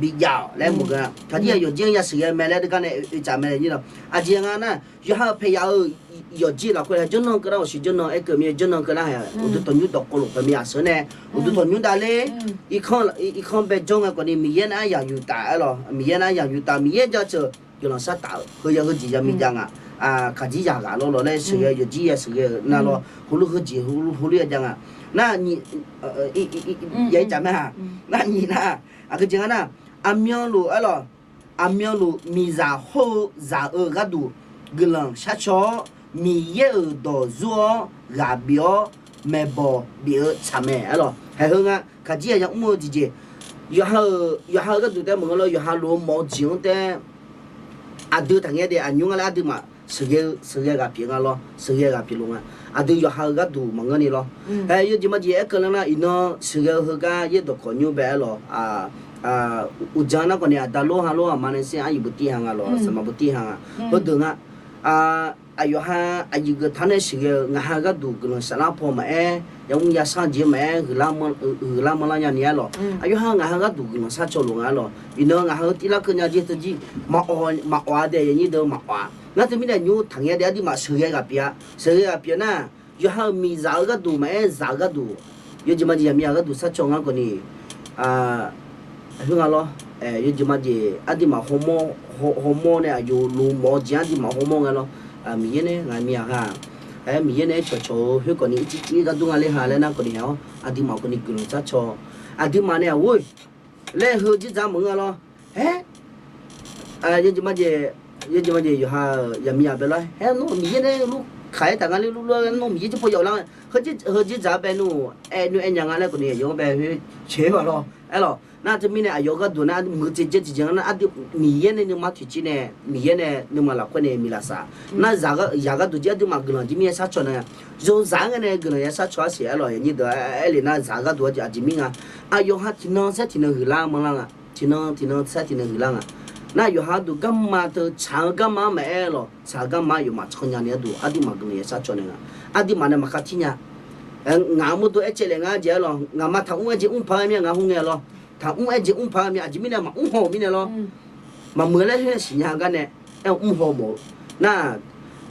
bijav-awq laer maqgeu-a. Kaqdzerzaq yawqjir-anr yasheuqghae mae laer deugar nae oetsaf mae, lawq. Aqjeq nga nar, yawqha-euq paeqyaq-euq yawqjir lafkhoer janrnan keuvlar-awq siq, janrnan aerkeuv mir-a, janrnan keuvlar-a, uqduq tanqnymr dawqkawv luf paq mir-a, sheuq nae uqduq tanqnymr davler, irkanr bae janr ngae khawfni Miqyaer nar aryamq yuf taf, aerlawq. Miqyaer nar aryamq yuf taf, Miqyaer jaceuq guiqlanq shartaf-eu heu ya heujeq ya mijav nga. Kaqdzerzaq ghaq lawr lawr laer sheuqghae, yawqjir yasheuqghae-euq nar lawr, heulof heujeq heulof heulof-aer jav nga. Nar nyiq, yaer caf mae-a. Nar nyiq nar, aqgeu jeq nga nar, aqmyanluf, aerlawq, aqmyanluf miqzaq hawr-eu zaq-eu gharduq guiqlanq sharcaw-awr, Miqyaer-euq dawq zur-awr ghaq bif-awr maeqbawq bif-eu tsaq mae, aerlawq. Haeq heu nga, kaqdzerzaq yamr-eu tiqjeq, yawqha-euq gharduq taef maqngeur lawr, yawqha luf-eu mawf-eu jeq-anr taef aqdui taqngaer de, aqnymr nga laer aqduimaf sheuqghae-eu sheuqghae ghaq pyeuf nga lawr, sheuqghae ghaq pyeuf luf nga. Aqdui yawqha-eu gharduq maqngeur ni lawr. Haeq yawjeq majeq aerkeuv lar nar, iqnan sheuqghae-eu heugar yaerdawq kawq nymr bae, aerlawq. Uqdzan nar khawfni aqda lor ha lor aqma nae sher aryuif beutir ha nga lawr, saqma beutir ha nga. Heudeuq nga, aqyawf ha aqyuif geuf taq nae sheuqghae-eu ngaq ha gharduq guiqlanq saflar paw maqaer, yamr yashar jeq maqaer, huiqlar manrlar nyani, aerlawq. Aqyawf ha ngaq ha gharduq guiqlanq sharcaw luf nga, aerlawq. Iqnan ngaq ha-eu tirlar keuv nya jeq teujir maqawf-a dae, yawnyir deuq maqawf-a. Nar teumirnae nymr taqngaer dae aqduimaf sheuqghae ghaq pyeuf-a. Sheuqghae ghaq pyeuf nar, yawqha-euq miqzaq-eu gharduq maqaer, zaq-eu gharduq, yawjeq majeq yaqmiq-a gharduq sharcaw ngar khawfni, khoer nga lawr. Yawjeq majeq aqduimaf hawmawr, hawmawr nae aqyawf luf mawf-eu jeq aqduimaf hawmawr nga lawr. Miqyaer nae ngaq miq-aq ha, aer Miqyaer nae aer cawqcawq-eu khoer khawfni ircivciv gar dur nga ler ha laer nar khawfni haeq-awr aqduimaf khawfni guiqlanq sharcaw. Aqduimaf nae aqghoer laer heu jir dzaq maqngeur lawr. Aer, yawjeq majeq, yawjeq majeq yawqha-euq yaqmiq yaqbae lawr. Aer nawr Miqyaer nae lur kaq-aer taf nga ler lur lawr, nawr Miqyaer jir paw yawf lar nga. Heu jir dzaq-a bae nmr, aer nmr aer nya nga laer khawfni aqyawf-anr bae heu coeq-aer baq lawr. Aerlawq, nar teumirnae aqyawf gharduq nar muiq tseq dzae tiqjeq nga nar, Miqyaer nae nuima toeqciv nae, Miqyaer nae nuima lafkhoer nae miqlaqsaq. Nar zaq gharduq jir aqduimaf guiqlanq jir mir-aer sharcaw nae, yawzaq-anr ngae nae guiqlanq ya sharcaw-a siq, aerlawq, yawnyir deuq aer le nar zaq gharduq-a jeq aqjeq mir nga. Aqyawf ha tiqnan saer tiqnan huiqlar manrlar nga. Tiqnan tiqnan saer tiqnan huiqlar nga. Nar yawqha gharduq garma teu tsaq-eu garma-anr maqaer lawq, tsaq-eu garma yawfmaf tsanq nyani gharduq aqduimaf guiqlanq ya sharcaw nae nga. Aqduimaf nae maqkhav tir nya. Ngaq-anr mawrdo aer caev laef nga jeq aerlawq, ngaqma taqmr aer jeq mr paq-aer mir-a, ngaq hmr ngae lawr. Taqmr aer jeq mr paq-aer mir-a, aqjeq mirnae maqmr haw-euq mirnae lawr. Maqmuiq laer khoer siqnya gar nae aer-eu mr haw mawf-eu. Nar,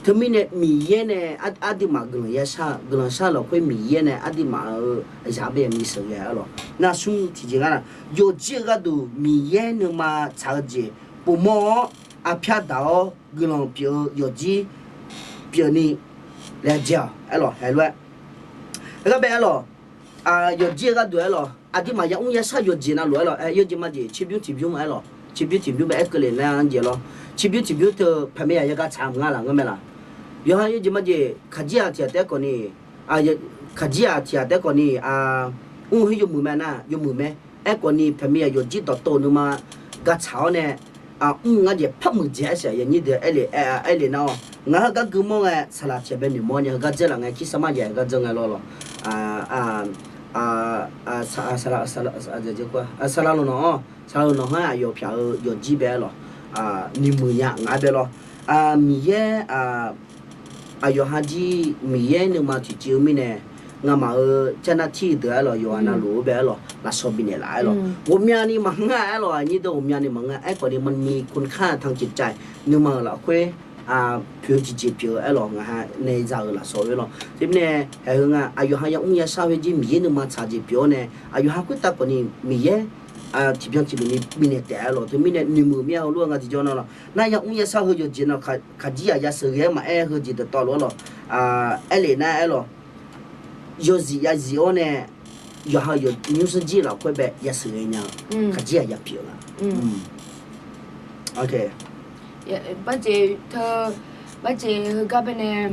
teumirnae Miqyaer nae aqduimaf guiqlanq ya shar-eu, guiqlanq shar-eu lafkhoer Miqyaer nae aqduimaf-euq zaq bae yaqmiq sheuqghae aerlawq. Nar smr tiqjeq nga nar, yawqjir-eu gharduq Miqyaer nuima tsaq-eu jeq pofmawr-awr, arpyar daq-awr guiqlanq pyeuf-eu yawqjir pyeufni laejae-awq aerlawq, haeq lof-aer. Aergar bae aerlawq, yawqjir-eu gharduq aerlawq, aqduimaf yamr yashar yawqjeq navluf aerlawq, yawjeq majeq tserbymr tiqbymr aerlawq. Ciqbymr tiqbymr bae aer keuvle nar-anr jeq lawr. Ciqbymr tiqbymr teu paqmaeq yaq yagaq tsaq-eu maqngeur laf ngeur mae laq. Yawqha yawjeq majeq kaqjir-aq tiq ghaq taef-aer khawf ni, kaqjir-aq tiq ghaq taef-aer khawf ni, mr khoer yawmuiq mae nar, yawmuiq mae. Aerkhawf ni paqmaeq yaq yawqjir dawqtawv-eu nuima gaq tsaq-awr nae, mr ngar jeq par muiqdzaeq-aer shaq yanyir deuq aer le, aer le nar-awq. Ngaq heugar gui mawr ngae saqlaq tiq ghaq bae noeqmawr nya heugar dzeur laf ngae, kirsarmar jav-aer heugar dzeur ngae lawr lawq. Saqlaq lawq nawq-anr, saqlaq lawq nawq-anr aqyawf pyaq-eu yawqjir bae-aer lawq. Noeqmuiq nya ngaq-aer bae lawr. Miqyaer, aqyawf ha jir Miqyaer nuima tiqciv-eu mirnae, ngamaf-euq carnar tir deuq-aer lawq, yawqha navluf-eu bae-aer lawq, lafsawq bifnaeq laf-aer lawq. Ghawqmyani maqngeur-aer lawq, aqnyir deuq ghawqmyani maqngeur. Aerkhawf ni maqni คุณค่าทางจิตใจ nuima-euq lafkhoer poeq-eu tiqjeq pyeuf-eu aer lawq, ngaq ha nae za-euq lafsawq oe lawq. Teumirnae haeq heu nga aqyawf ha yamr yashar khoer jir Miqyaer nuima tsaq jeq pyeuf-awr nae, aqyawf ha khoertav khawf ni Miqyaer tiqbyan tiqlof ni bifnaeq taef-aer lawq. Teumirnae noeqmuiq mir-a heulof-aer nga tiqjawr nar lawq. Nar yamr yashar heu yawqjeq nar kaqjir-aq yasheuq ghae-aer maqaer, heujir dawqtawvluf-aer lawq. Aer le nar-aer lawq. Yawzif yazif-awr nae yawqha-euq yawqnymr sanrjir lafkhoer bae yasheuq ghae nya-eu kaqjir-aq yapyeuf nga. Barjeq teu, barjeq heugar bae nae,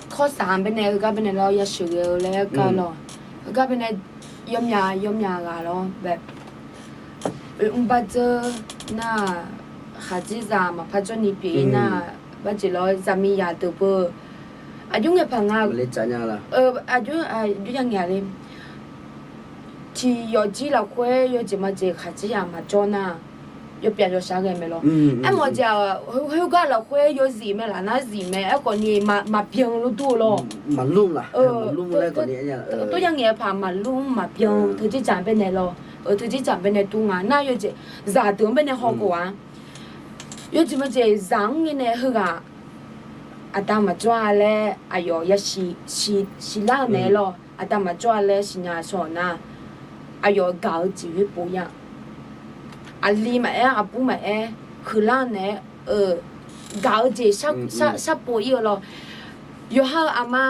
kawrsaq bae nae heugar bae nae lawr yasheuq ghae-eu laer gar lawr. Heugar bae nae yawmyaq yawmyaq ghaq lawr bae. Oermr bardzeur nar-aq, khaqdzerzaq maqpar jawrni pyeuf-ir nar-aq, barjeq lawr zaqmiqzaq deuq beu. Aqjox ngae paq nga, aqjox, aqjox ya ngaeq le. Tiq yawfjir lafkhoer yawjeq majeq khaqdzerzaq maqjawr nar, yawpyaf yawshaq ghae mae lawr. Aermawf jeq-aq, khoergar lafkhoer yawzif mae laf nar zif mae. Aerkhawf ni maqbyan lof dur-eu lawr. Maqlmr la, maqlmr laer khawf ni, tov ya ngaeq-eu paq maqlmr maqbyan teu dzerdzaq bae nae lawr. Teu dzerdzaq bae nae dur nga nar yawjeq zaqdeuq-anr bae nae hawkhof-a. Yawjeq majeq zaq-anr ngae nae heughaq aqda maqjawr-a laer aqyawf yasiq siqlar-eu naeq-aer lawr. Aqda maqjawr-a laer siqnya shaw-euq nar, aqyawf gaq-eu jeq khoer pov ya. Aqli maqaer, aqbur maqaer, huiqlar-eu naeq-aer, gaq-eu jeq sharpov ir-eu lawr. Yawqha-euq aqma,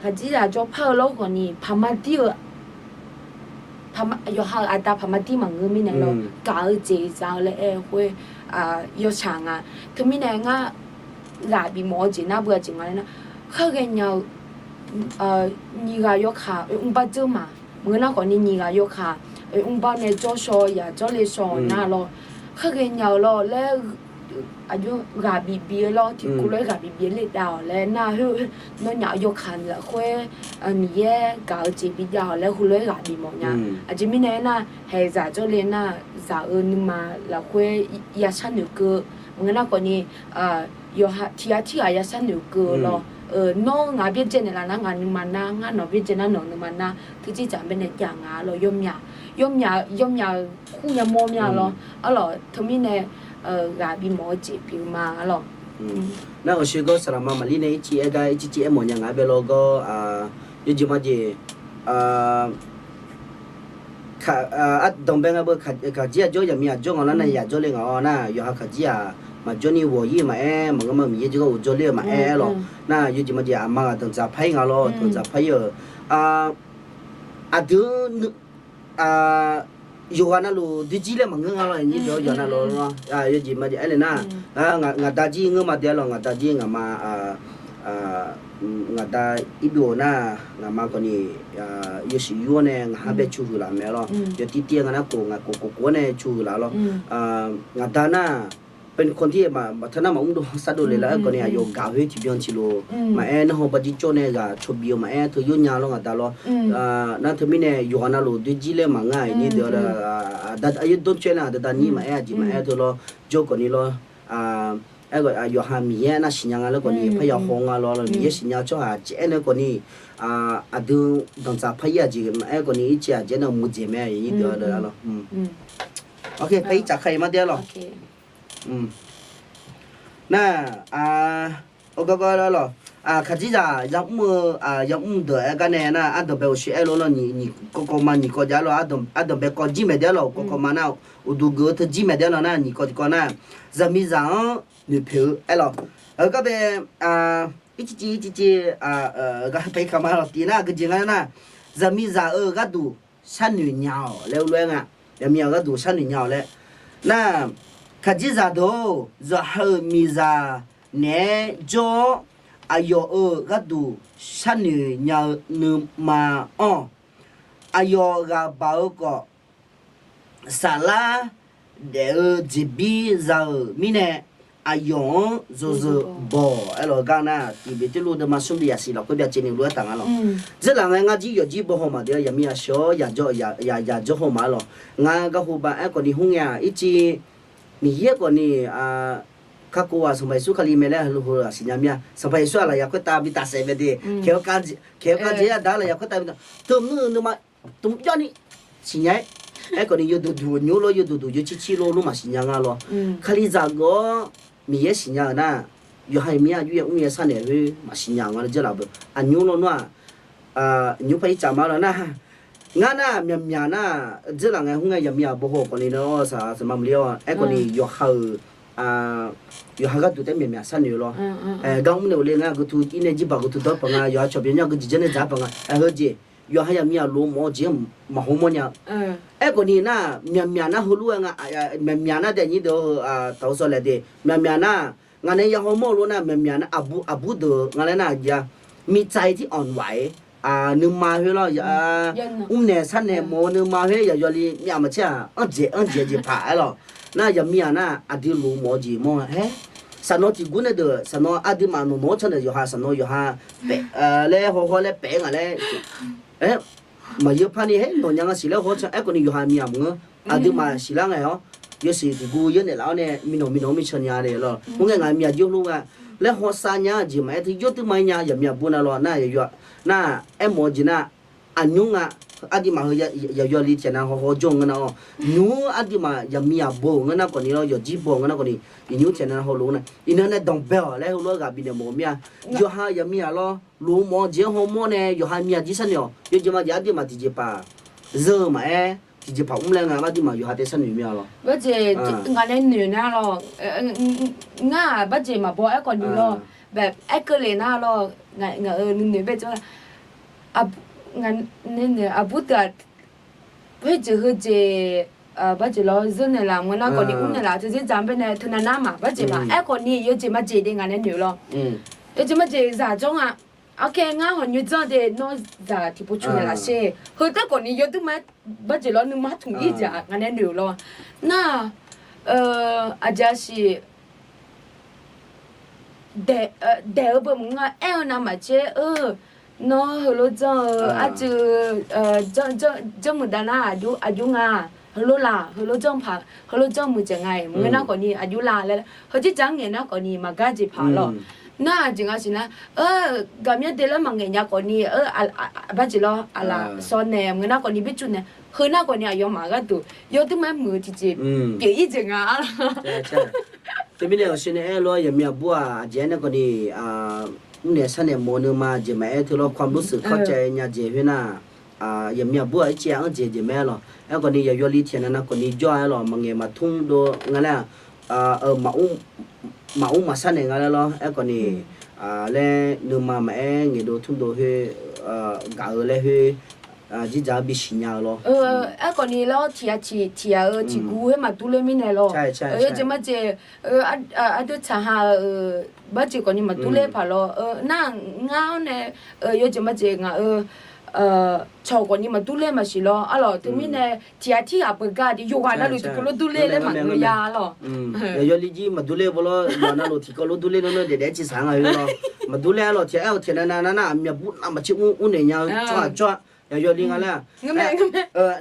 khaqdzerzaq jawrpar-eu lawr khawf ni paqma dir-eu, yawqha-euq aqda paqma dir maqngeur mirnae lawr, gaq-eu jeq za-eu laer aer-eu khoer yawshaq nga. Teumirnae ngar ghaq bifmawf-eu jeq nar beu-a jeq nga laer nar, kharghae nya-eu nyiq ghaq yawkaq oermr bardzeur ma. Maqngeur nar khawf ni nyiq ghaq yawkaq oermr bar nae jawrshaw yaq jawrle shaw nar lawr, kharghae nya-eu lawr laer aqjox ghaq bif bif-eu lawr, tiqkawv lof-aer ghaq bif bif-eu le dav-awq laer nar, nawnyaf yawkaq lafkhoer Miqyaer gaq-eu jeq bijav-awq laer heulof-aer ghaq bifmawf nya. Aqjeq mirnae aernar, haeq zaq jawrle nar, zaq-eu nuima lafkhoer yashar noeqkeuv. Maqngeur nar khawf ni yawqha tiq ghaq tirghaq yashar noeqkeuv-eu lawr. Nawr ngaq byaerdzae naeqlaf nar ngaq nuima nar, ngar nawq byaerdzae nar nawq nuima nar, teu dzerdzaq bae nae jav nga lawr. Yawmyaq, yawmyaq-eu kur yamawr mya lawr. Arlawq teumirnae ghaq bifmawf-eu jeq pyeuf ma arlawq. Nar awqshe gawr saqlaqma maqlir nae ircif aer gar ircif cif aermawf nya ngaq-aer bae lawr gawr, yawjeq majeq, ardanqbae nga beu, kaqjir-aq jawr yaqmiq-aq jawr nga lar nar yaq jawrle ngaq-awr nar, yawqha kaqjir-aq maqjawr ni ghawq-ir maqaer, maqngeur ma Miqyaer jir gharduq jawrle-eu maqaer-aer lawr. Nar yawjeq majeq aqma ghaq danqdzaq par-ir nga lawr, danqdzaq par-ir-euq aqdui yawqghaq navluf doerjir laer maqngeur nga lawr, nyir deuq yawqghaq navluf lawr. Yawjeq majeq aer le nar, ngaq da jir ngeur ma dae-aer lawr, ngaq da jir ngaq ma, ngaq da irbyov nar, ngaq ma khawf ni yawshuif yur-awr nae ngaq ha bae cu huiq laf mae lawr. Yawtir tir nga nar khof ngaq khof khof khof-awr nae cu huiq laf lawr. Ngaq da nar, เป็นคนที่ maqtaq nar maqmr dov sar dov le lar-aer khawf ni aqyawf gaq khoer tiqbyan tiqlof maqaer, narhaq bajir cawv nae ghaq cawbi-eu maqaer, teu yawnya lawr ngaq da lawr. Nar teumirnae yawqghaq navluf doerjir laer maqngeur-aq, nyir deuq-a, aqyawf dawrcaer nar aqda da nyir maqaer, aqjeq maqaer teu lawr, jawr khawf ni lawr. Aer, yawqha Miqyaer nar siqnya nga laer khawf ni parya haw nga lawr, Miqyaer siqnya tsawrhaq caev-aer nae khawf ni, aqdui danqdzaq par-ir aqjeq maqaer khawf ni ircif aqjeq nae muiqdzaeq mae, nyir deuq-a lawr. Par-ir tsaf kar-ir ma dae-aer lawr. Nar, gargawr lawr, kaqjirzaq yamr-eu, yamr deuq-aer gar nae nar ardanqbae uqshoe aer lor lawr, nyiq kawv kawv ma nyiq kawv jav-aer lawr, ardanqbae kawv jir maeq dae-aer lawr, kawv kawv ma nar uqduq geuf-eu teu jir maeq dae-aer lawr nar, nyiq kawv tiqkawv nar zaqmiqzaq-anr noeqpoeq-eu aer lawr. Heugar bae, ircif civ ircif civ, gar par-ir kar ma lawr, tif nar geujeq nga nar, zaqmiqzaq-euq gharduq sharnoeq nya-awq laer ur lof-aer nga. Yaqmiq-aq gharduq sharnoeq nya-awq laer. Nar, kaqjirzaq deuq-or, zawqha-euq miqzaq naeq-aer jawr-awr, aqyawf-euq gharduq sharnoeq nya-eu nuima anr-awq. Aqyawf ghaq baq-eu khawf, saflar daef-eu jeqbir za-euq mirnae, aqyawf-anr yawzeu baw-awq. Aerlawq, gar nar, tiq Beqtuvluv deuvma smr bi yasiq lafkhoer byacaevni lof-aer taf nga lawq. Dzeurlaf ngae, ngar jir yawqjir baw haw maqdeuq-a, yaqmiq yaqshawr yaq, yaq jawr haw ma-aer lawq. Ngar garhu ba aerkhawf ni, hmr ngae-aq, ircif Miqyaer khawf ni, kakhof-aq Sanqpaq Yeqsur Kali mae laer heulof-aer siqnya mir-a. Sanqpaq Yeqsur-aq lafyaq khoertav bi tafsaef mae de. Khaeq-awr kar jeq-aer aqda lafyaq khoertav bi teu mr-eu nuima tmr jawrni siqnya-aer. Aerkhawf ni yawduq duq nymr lor, yawduq duq yawcir cir lor, lor maqsiqnya nga lawq. Kalizaq geuf-awr Miqyaer siqnya-euq nar, yawqha-euq mir-aq yur ya mr ya sharnaeq khoer maqsiqnya nga laer dzeurlaf beu. Aqnymr lawnmr-aq, nymr par ircaf ma lawq nar, ngar nar myaqmyaq nar, dzeurlaf ngae hmr ngae yaqmiq aqbawr haw khawf ni nar, saqma maqli-awr aerkhawf ni yawqha-euq yawqha gharduq taef-aer myaqmyaq sharnoeq lawr. Gar mr naeq-eu le ngar geutu irnae jirbaq geutu dawr paq nga, yawqha cawq byan nya geujeq janrnae dzaq paq nga. Heujeq yawqha yaqmiq aqloq mawf-eu jeq-anr maqhaw mawrnya-eu. Aerkhawf ni nar, myaqmyaq nar heulof-aer nga, myaqmyaq nar daefnyir deuq-eu taqhu sawlaeq de, myaqmyaq nar, ngaq nae ya hawmawr-eu lof nar, myaqmyaq nar aqbur aqbur deuq-eu nga laer nar, aqjeq-a, mirtsaq-ir tir anq waq-ir, nuima khoer lawr, mrnaeq sharnaeq mawf-eu nuima khoer yaqyawf li myav maqcaer-aq, anr dzaeq anr dzaeq jeq paq-aer lawq. Nar yaqmiq-aq nar aqdui loq mawf-eu jeq mawr-a haer. Saqnawv tiq gur nae deuq, saqnawv aqduimaf nawq nawq-anr canr naeq yawqha saqnawv yawqha paef laer hawhaw laer paef-aer ngaq laer, maqyeu par ni haer nawq nya nga siq laer haw-awr can. Aerkhawf ni yawqha miq-aq maqngeur. Aqduimaf siqlar ngae-awr yawshuif tiq gur yawr naeqlaf-awr nae mirnawq mirnawq-anr mircan nya le lawr. Khoerngae ngaq miq-aq jir hawlof nga laer hawsav nya-eu jeq maqaer teu yawduir ma-ir nya yaqmiq aqbur nav lawr nar, yaqyawf nar aermawf-eu jeq nar, aqnymr nga, aqduimaf heu yaqyawf li tiqnav hawhaw jawr-eu ngeur nar-awr, nymr aqduimaf yaqmiq aqbur-euq ngeur nar khawf ni lawr, yawqjir bawr-eu ngeur nar khawf ni, iqnymr tiqnav hawlof nar, iqnan nae danqbae-awq laer heulof-aer ghaq bifnaeq mawf-eu mir-a. Yawqha yaqmiq-aq lawr, loq mawf-eu jeq-anr hawmawr nae yawqha miq-aq jir sharnoeq-awq. Yawjeq maqjeq aqduimaf tiqjeqpaq zeur-eu maqaer, tiqjeqpaq mr laer nga aqduimaf yawqha taef sharnoeq mir-a lawr. Ngaq nae noeq nar lawr, ngar-aq barjeq maqbaw aerkhawf ni lawr, aerkeuv le nar lawr, ngaq-euq nuinoeq bae jawr-a, aqbur deuq-aq, khoerjeq heujeq, barjeq lawr zeur naeqlaf maqngeur nar khawf ni mr naeqlaf teu dzer dzaq-anr bae nae teunav nar maq barjeq maq aerkhawf ni yawjeq maqjeq de ngaq nae noeq lawr. Yawjeq maqjeq zaq jawr nga. Aqkae ngar hawqnyoe dzanr de nawr zaq tiqpov cu naeqlaf sher. Heu taef khawf ni yawduir ma-aer barjeq lawr nuima tmq-ir jeq-aq ngaq nae noeq lawr. Nar, aqjeq-a siq daeq-eu beu maqngeur-a, aer-eu navmaqtser-eu, nawr heulof janr-eu arcuiv janrmuiq dav nar aqjox nga, heulof laq, heulof janr paq, heulof janr muiqdzaeq nga-iq maqngeur nar khawf ni aqjox laq laer, heujeq dzaq-anr ngaeq nar khawf ni maqgar jeq paq lawr. Nar aqjeq nga siq nar, gaqmyanr de laer maqngaeq nya khawf ni, barjeq lawr aqlaf sawr nae maqngeur nar khawf ni bircuf nae, heu nar khawf ni aqyawfmaf gharduq yawduir ma-aer muiq-eu tiqjeq pyeuf-ir jeq nga-a lawr. Teumirnae aqsur nae aer-eu lawr, yaqmiq aqbur-aq aqjeq-aer nae khawf ni, mrnaeq sharnaeq mawf-eu nuima jeq maqaer teu lawr, ความรู้สึก khawr caev nya jeq khoer nar, yaqmiq aqbur-aq ircif-a anr jeq jeq mae-aer lawr. Aerkhawf ni yaqyawf li tiqnav nav khawf ni jawr-a-aer lawr, maqngaeq maqtmr dov nga laer-aq, maqmr maqsar naeq nga laer lawr. Aerkhawf ni laer nuima maqaer ngaeqdov tmrdov khoer, gaq-eu laer khoer, dzirdzaq-anr bisiq nya-eu lawr. Aerkhawf ni lawr tiq ghaq tiq, tiq ghaq-euq tiq guv khoer maqdur ler mirnae lawr. Yawjeq maqjeq, aqdui tsaq ha-euq barjeq khawf ni maqdur ler paq lawr. Nar ngar-awr nae, yawjeq maqjeq ngaq-euq cawq khawf ni maqdur ler maqsiq lawr. Arlawq teumirnae tiq ghaq tir ghaq beugar de yawqghaq navluf tiqkawv lof dur ler laer maqngeur ya lawr. Yawli jir maqdur ler bawlawr, yawqghaq navluf tiqkawv lof dur ler nar nar daef daef-aer ciqsaq nga-eu lawr. Maqdur ler-a lawr tiq ghaq aer-awq tiq ghaq nav nav nar nar aqmyaq bur navmaqtser mr naeq nya-eu tsawrhaq tsawrhaq yawli nga laer-aq,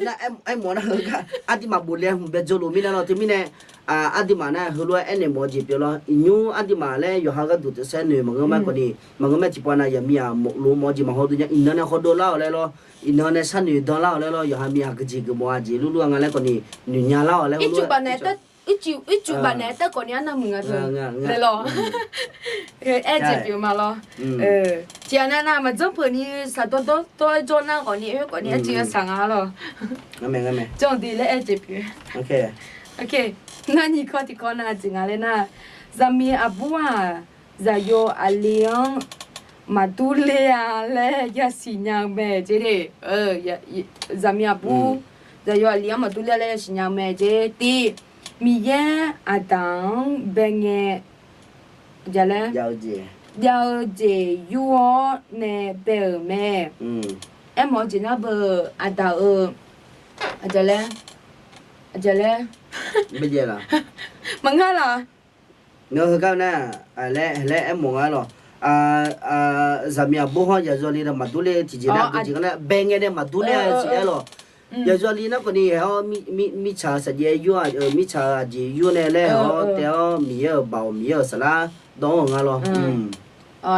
nar aermawf nar heugar aqduimaf bof le hmq bae dzaw luf mirnae lawr. Teumirnae aqduimaf nar heulof-aer aernaeq mawf-eu jeq pyeuf lawr. Iqnymr aqduimaf laer yawqha gharduq teusaer noeq maqngeur ma khawf ni, maqngeur ma tiqpov nav yaqmiq-aq lof mawf-eu jeq maqhaw dov nya, iqnan nae hawdov lar-awq laer lawr, iqnan nae sharnoeq dan lar-awq laer lawr, yawqha miq-aq geujeq geufmawf-a jeq lurlur-a nga laer khawf ni, noeqnya lar-awq laer ircuf baf naeq-aer taef khawf ni arnavmuiq nga teu laer lawr. Aer jeq pyeuf ma lawr. Tiq ghaq nav nav maqjanr peuq ni saqdawr dawr dawr-aer jawr nar khawf ni, khoer khawf ni aer jeq yawshaq nga lawr. Janr de laer aer jeq pyeuf. Nar nyiq kawv tiq kawv nav jeq nga laer nar, zaqmiq aqbur-aq, zaqyo aqli-anr maqdur ler-a laer yasiq nya-eu mae jeq de. Zaqmiq aqbur Zaqyo aqli-anr maqdur ler laer yasiq nya-eu mae jeq. Tiq, Miqyaer aqdaq-anr bae ngae, jav-eu jeq yur-awr nae bae-euq mae. Aermawf-eu jeq nar beu, aqdaq-euq, aqdaq laer, aqdaq laer, maqngar laq. Ngeur heugar nar, laer, laer aermawf nga lawq. Zaqmiq aqbur hawr yaqzawli nae maqdur ler-eu tiqjeq nar, aqgeu jeq nga nar, bae ngae nae maqdur ler-a siq-aer lawq. Yaqzawli nar khawfni hae-awr, mirtsaq-euq saqjaev yur-a, mirtsaq-euq aqjeq yur nae laer hae-awr tae-awr, Miqyaer-euq baoq, Miqyaer-euq saflar dawv-anr-eu nga lawq.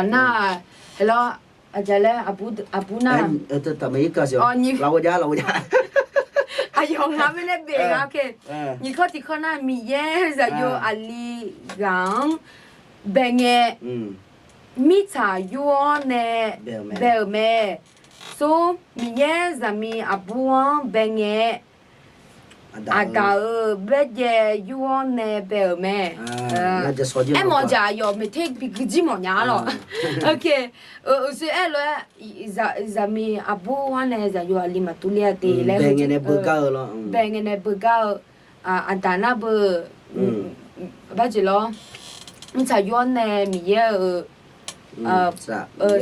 Nar, haelawr, aqdaq laer, aqbur nar, aqyawf nga bae laer bae nga. Nyiq kawr tiq kawr nar, Miqyaer zaqyo aqli ghaq-anr bae ngae, mirtsaq yur-awr nae bae-euq mae. Sor, Miqyaer zaqmiq aqbur-anr bae ngae, aqdaq-euq baerjaev yur-awr nae bae-euq mae. Aermawf-eu jeq aqyawf maeqter bi guijir mawfnya-a lawq. Uqshoe aer lof-aer, zaqmiq aqbur-anr nae zaqyo aqli maqdur ler-a te laer, bae ngae nae beugar-eu, aqdaq nar beu, bar jeq lawr, mirtsaq yur-awr nae Miqyaer-euq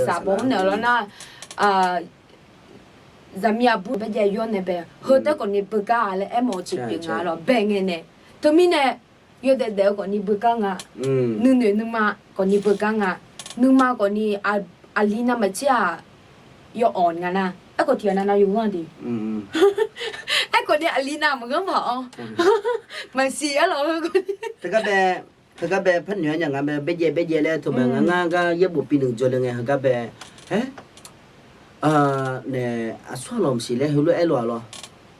safbof-anr naeq-eu lawr nar, zaqmiq aqbur baerjaev yur-awr nae bae, heu taef khawfni beugar-a laer aermawf-eu jeq pyeuf nga lawq, bae ngae nae. Teumirnae yawdaef daef-eu khawfni beugar nga. Nuinoeq nuima khawfni beugar nga. Nuima khawfni aqli navmaqtser-aq, yawawq nga nar. Aerkhawf tiqghaq navnav yawghanr de. Aerkhawfni aqli navmaqghanr paq-awr, maqsiq-aer lawq. Heugar bae, heugar bae par noeq-aer nya nga bae, baerjaev baerjaev laer teu mae, ngar ngar gar yaerbof bi nuiq jawr le ngae heugar bae, aer, nae, aqsur aqlawq maqsiq laer heulof-aer aer lof-a lawr.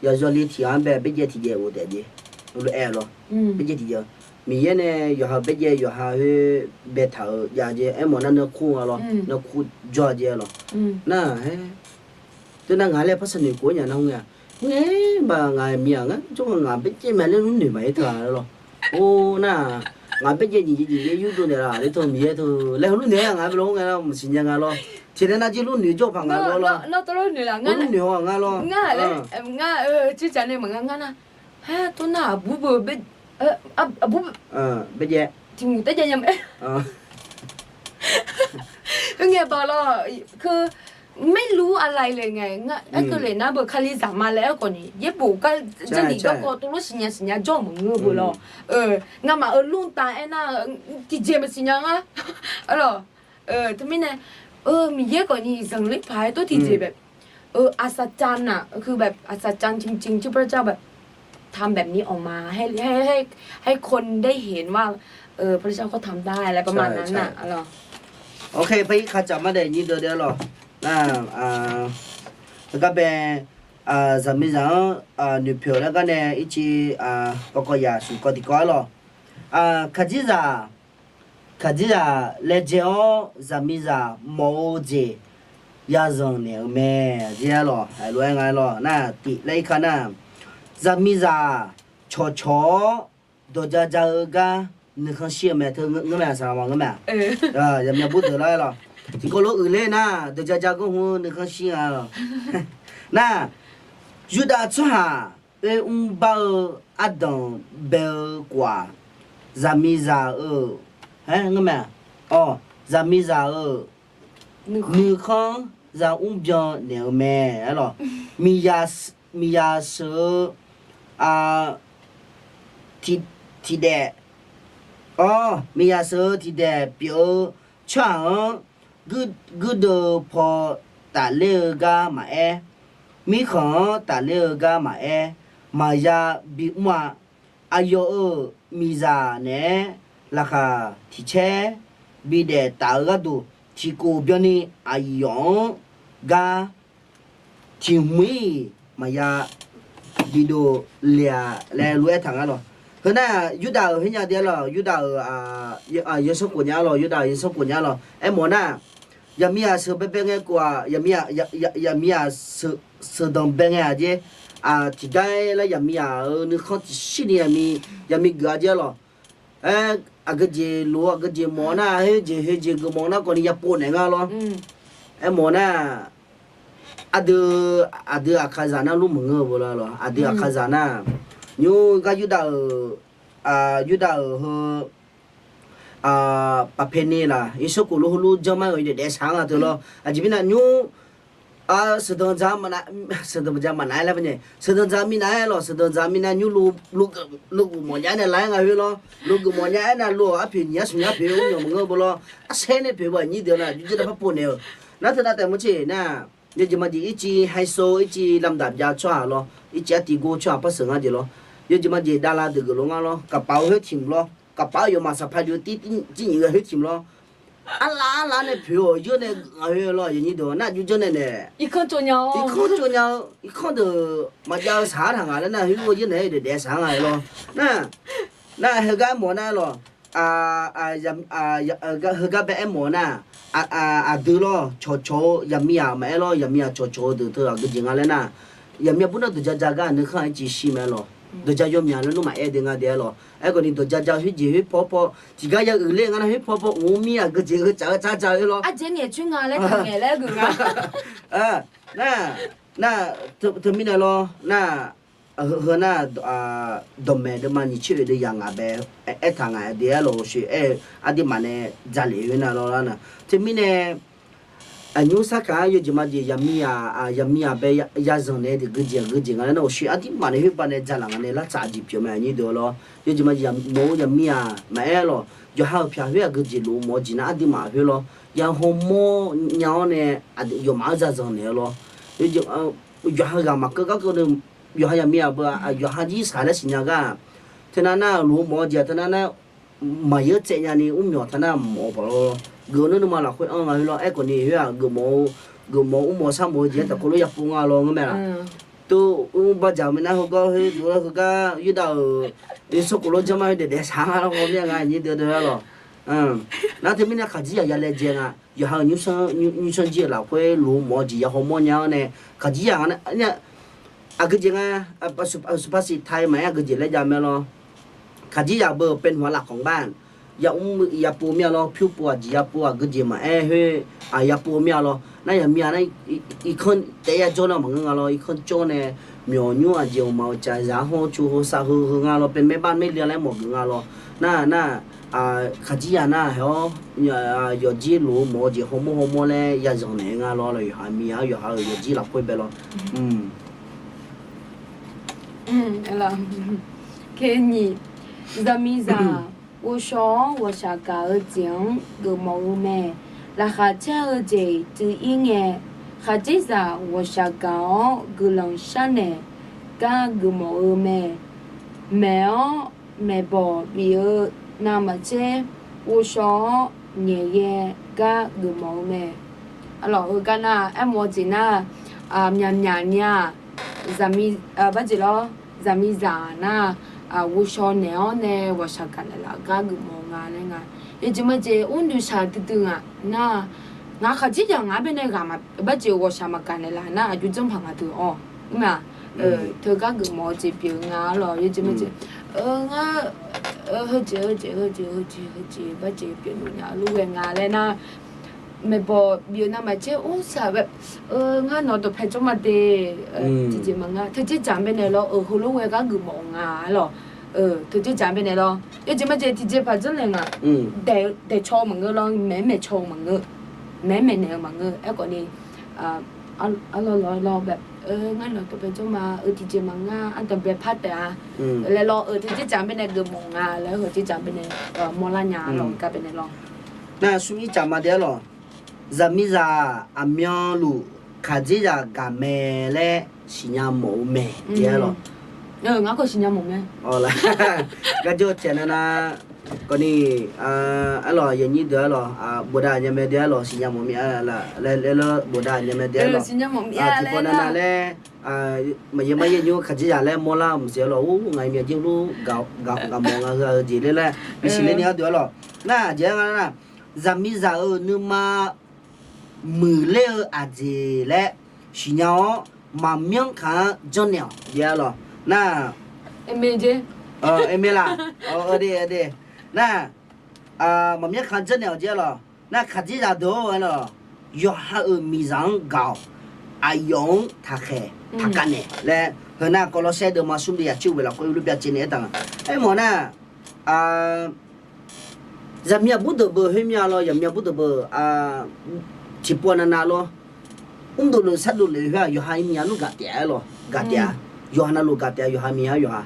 Yaqzawli tiq ghaq-anr bae baerjaev tiqjaev ghofdaef jeq, heulof-aer lawr. Baerjaev tiqjaev, Miqyaer nae yawqha baerjaev yawqha khoer baetaq-euq jav jeq aermawf nar, nanrkur nga lawr, nanrkur jawr-a jeq lawr. Nar-aq, aer, teunar ngaq laer par sharnoeq khof-aer nya nar, mr ngae, mr ngae, baq ngaq miq-aq ngar jawr nga, ngaq baerjaev mae laer lur noeq maqaer teu-a lawr. Or nar-aq, ngaq baerjaev nyiq jeq nyiq jeq yurdov naeqlaf laer teu Miqyaer teu laer heulof noeq-aer ngaq bae lawr, mr ngae lar maqsiq nya nga lawr. Tiqnaeq nar jir lur noeq jawr paq nga lawr. Lur noeq-awq nga lawr. Ngar, tsercaq nae maqnga ngar nar, ha, tawr nar aqbur beu, aqbur baerjaev, tiq mq taerjaev nya mae. Heu ngae baq lawr, ไม่รู้อะไรเลยไง ngar, aerkeuv le nar beu kalizaq ma laer aerkhawf ni yaerbof gar, jarlif garkawv tov lor siqnya siqnya jawr-euq maqngeur-eu beu lawr. Ngamaf-euq lmr tav aernar, tiqjeq maqsiq nya ngar. Aerlawq, teumirnae, Miqyaer khawfni zanqler paq-aer tov tiqjeq bae, อัศจรรย์ nar, heu bae อัศจรรย์จริงๆ ที่พระเจ้าแบบทำแบบนี้ออกมา ให้คนได้เห็นว่าพระเจ้าก็ทำได้อะไรประมาณนั้นน่ะ โอเค par ir kacaq mar daef nyir deuq daef-a lawq. Nar, heugar bae, zaqmiqzaq-anr noeqpoeq-euq laer gar nae ircif, kawv kawv yaq smq kawv tiqkawv-aer lawq. Kaqdirzaq, kaqdirzaq laejae-awr zaqmiqzaq mawf-eu jeq yazanq naeq-eu mae. Aqjeq-aer lawq, haiq lof-aer nga-aer lawq nar, tif laer ir ka nar, zaqmiqzaq cawqcawq-awr dawqja ja-eu gar nuikhanr shir-eu mae. Teu ngeur mae, saqlaq ma ngeur mae-a. Zaqmiq aqbur deuq lar-aer lawq, tiqkawv lof uiqler nar dawqja ja gar hmq-eu nuikhanr shir nga lawq. Nar, Yurdav tsawrhaq oermr bar-eu ardanq bae-eu khof-aq, zaqmiqzaq-euq, aer, ngeur mae-a. Awq, zaqmiqzaq-euq nuikhanr zaqmr byan naeq-eu mae. Aer lawq, miqyaq sheuq-eu tiqdaef, awr, miqyaq sheuq-eu tiqdaef pyeuf-eu tsawrhaq-anr guirdeuv paw tafler-eu gar maqaer, mirkhanq-anr tafler-eu gar maqaer, maqya bimr-a. Aqyawf-euq miqzaq naeq-aer laqkhaq tiq caer bidaef taf-eu gharduq, tiqkhof byanni aqyawf-anr gar tiq hmq-ir maqya bidov le-a laer lof-aer taq nga lawq. Heu nar, Yurdav-euq khoernya de-a lawq, Yurdav-euq yawsanr khof nya-a lawq, Yurdav-euq yawsanr khof nya-a lawq. Aermawf nar, yaqmiqzaq sheuq baebae ngae khof-aq, yaqmiqzaq sheuqdanq bae ngae-aq jer, tiqgar-aer lar yaqmiqzaq-euq nuikhanr tiqshir ni yaqmiq geuf-a jer-a lawq. Aer, aqgeujeq lof-eu aqgeujeq mawf nar, khoerjeq khoerjeq geufmawf nar khawfni yapov naeq nga lawr. Aermawf nar, Aqdui, aqdui Aqkaqzaq nar lur maqngeur-eu beu lawr lawr. Aqdui Aqkaqzaq nar, nymr gar Yurdav-euq, Yurdav-euq heu, paqpae ni laq, irshawr khof lor heulof janr mar-eu daef daef shaq-anr nga teu lawr. Aqjeq mirnae nymr, sheuqdanq dzaq maqnav, sheuqdanq dzaq maqnav-aer laer ba nae, sheuqdanq dzaq minav-aer lawr, sheuqdanq dzaq minav nymr logeuf mawf nya-aer nae laf-aer nga khoer lawr. Logeuf mawf nya-aer nae loq-awq, arpoeq nyiq-aer smq nya poeq-eu mr myawq maqngeur-eu beu lawr. Arsaer nae poeq-eu ba aqnyir deuq nar, jawrjawr nar par pov naeq-eu. Nar teu nav taef mawr tser nar, yawjeq majeq ircif haisho, ircif lamdaq byav tsawrhaq lawr, ircif artiv gor tsawrhaq par sheuq nga jeq lawr. Yawjeq majeq davlav deuq geuflof nga lawr, kaqpaf-eu khoer tiq mq lawr, kaqpaf-eu yawfmaf saqpaq deuq tir nyiq ghae khoer tiq mq lawr. Arlav arlav nae poeq-awq, yawr nae geuf nga khoer lawr, aqnyir deuq nar, jawrjawr nae nae irkanr tsov nya-eu, irkanr deuq maqjav-eu shaq-ar taq ngaq laer nar, khoer yawr nae daef daef shaq-ar nga lawr. Nar, nar heugar aermawf nar lawr, heugar bae aermawf nar, aqdui lawr cawqcawq-eu zaqmiqzaq maqaer lawr, zaqmiqzaq cawqcawq-eu deuq teu aqgeujeq nga laer nar, zaqmiqzaq bur nar dawqja ja gar nuikhanr-anr civ shir mae-aer lawr. Dawqja yawmyaq laer nmr maqaer de nga de-aer lawr. Aerkhawf ni dawqja ja khoerjeq khoer paw paw tiqgar ya uiqler nga nar, khoer paw paw mr mir aqgeujeq heu tsaf-eu tsar ja-eu lawr. Nar, nar, teumirnae lawr nar, heu nar, dawqmaeq deuvma nyiq tser oeq deuv yaq ngaq bae aertaq ngaq de-aer lawr, ghawqshoeq aer-eu aqduimaf nae dzaq lef khoer nar lawr nar. Teumirnae aqnymr sarkaq-anr yawjeq majeq zaqmiqzaq, zaqmiqzaq bae yazanq naeq-eu geujeq aqgeujeq nga laer nar, ghawqshoeq aqduimaf nae khoer ba nae dzaq laf nga nae lartsaf aqjeq pyeuf mae aqnyir deuq lawr. Yawjeq majeq mawf-eu zaqmiqzaq maqaer lawr, yawqha-euq pyaq khoer aqgeujeq lof mawf-eu jeq nar aqduimaf khoer lawr. Yahaw mawr nya-awr nae yawfmaf-anr yazanq naeq-eu lawr. Yawqha ghaq maqkeuv gar keuv ni, yawqha zaqmiqzaq beu-aq yawqha jir saq laer siqnya gar, teunav nar lof-eu mawf-eu jeq teunav nar maqyeur tsaev nyani mr myawq teunav mawf-eu paq lawr. Geuf nar nuima lafkhoer anr nga khoer lawr. Aerkhawf ni khoer-aq geufmawf-eu, geufmawf-eu mrmawf sharmawf-eu jeq-aer taqkawv lof yapov nga lawr ngeur mae laq. Tov mr bardzaq-eu mirnae heugar khoer dov-aer heugar Yurdav-euq irshawr khof lor janr mar khoer daef daef shaq-ar lawr, ghawqmya nga aqnyir deuq deuq-aer lawr. Nar teumirnae khaqdzerzaq ya laejae nga, yawqha-euq nymrsanr jir-eu lafkhoer lof-eu mawf-eu jeq yahaw mawr nya-awr nae, khaqdzerzaq nga nar, aqgeujeq nga, aqsur paqsiq tai maqaer aqgeujeq laer jav mae lawr. Khaqdzerzaq beu paenuq-a lafkhanq bar, yamr yapov mir-a lawr, pyur pov aqjeq yapov aqgeujeq maqaer khoer, yapov mir-a lawr. Nar zaqmiqzaq nar, irkanr taef yajawr nar maqngeur nga lawr, irkanr jawr nae myawq nymr aqjeq mqmaq-euq caf zaq hawr cu heu sav heu heu nga lawr, pae maer bar maer le laer mawf geuf nga lawr. Nar nar, khaqdzerzaq nar hae-awr, yawqjir lof-eu mawf-eu jeq hawmawr hawmawr laer yazanq naeq-eu nga lawr, yawqha miqzaq-anr yawqha-euq yawqjir lafkhoer bae lawr. Nyiq, zaqmiqzaq ghovshaw-awr ghawqshaq gaq-eu jeq-anr geufmawf-eu mae. Laqkhaq caer-eu jeq tsuif-ir ngae, khaqdzerzaq ghawqshaq gaq-awr guiqlanq sharnaeq gar geufmawf-eu mae. Maeq-awr maeqbawq bif-eu navmaqtser ghovshaw-awr nyaeqghae gar geufmawf-eu mae. Arlawq heugar nar aermawf-eu jeq nar, myaqmyaq nya-aq, zaqmiq, barjeq lawr, zaqmiqzaq nar, ghovshaw naeq-awr nae ghawqshaq gaq naeqlaf gar geufmawf-eu nga laer nga. Yawjeq majeq ur noeqshaq duidui nga nar, ngaq khaqdzerzaq ngaq-anr baenae ghaq barjeq ghawqshaq maqgaq naeqlaf nar aqjox janrpaq nga deuq-awr, mr-aq, teugar geufmawf-eu jeq pyeuf-eu nga arlawq. Yawjeq majeq, ngar, heujeq heujeq heujeq heujeq heujeq barjeq pyeuf noeq nya-eu lof ghae nga laer nar, maeqbawq bif-eu navmaqtser ur saq-eu, ngar nawq-eu dawqpae jawr ma de, tiqjeq maqnga, teujeq dzaq-anr baenae lawr, heulof ghae gar geufmawf-eu nga arlawq. Teujeq dzaq-anr baenae lawr, yawjeq majeq tiqjeq paq janrnaeq nga, daeqcaw-eu maqngeur lawr, maeq-aer maeqcaw-eu maqngeur, maeq-aer maeqnaeq-eu maqngeur. Aerkhawf ni, arlawq lawr lawr, ngar nawq-eu dawqpae jawr ma, eu tiqjeq maqnga, ardanqbae par taef-a laer lawr, teujeq dzaq-anr baenae geufmawf nga laer, heujeq dzaq-anr baenae mawrlar nya lawr, gar baenae lawr. Nar smr ir caf ma de arlawq. Zaqmiqzaq aqmyanluf khaqdzerzaq gaq mae laer siqnya mawf-eu mae de arlawq. Ngar khawf siqnya mawf mae. Garjawr caev nar nar, kawvni, arlawq yawnyir deuq arlawq, bofdav nya mae de arlawq, siqnya mawf mir-a laer, bofdav nya mae de arlawq. Tiqpawf navnav laer, maqyaer maryaer nymr khaqdzerzaq laer mawrlar mqsiq arlawq, ur ngaq-i myaq jir lur gaq mawf nga heu-a heu jeq laer laer bisiq ler ni gharduq arlawq. Nar aqjeq-aer nga nar, zaqmiqzaq-euq nuima muiqler-eu aqjeq laer siqnya-awr, maqmyanr kaq-anr janrnaeq-awq de arlawq. Nar, aer mae laq, nar, maqmyanr kaq-anr janrnaeq-awq jeq arlawq. Nar khaqdzerzaq deuq-or arlawq, yawqha-euq miqzaq-anr gaq-awq. aqyawf-anr taqkhaeq taqkav naeq laer, heu nar Kawvlawrsaer deuvma smr deuq yaqcoer ghoeq lafkhoer lof byacaevni aertaq nga. Aermawf nar, zaqmiq aqbur deuq beuq khoermya lawr, zaqmiq aqbur deuq beuq tiqpov navnav lawr, mrdov lof sardov lof khoer-aq, yawqha miqya nmr gaq taef-a aer lawr, gaq taef-a. Yawqha navluf gaq taef-a, yawqha miqya yawqha.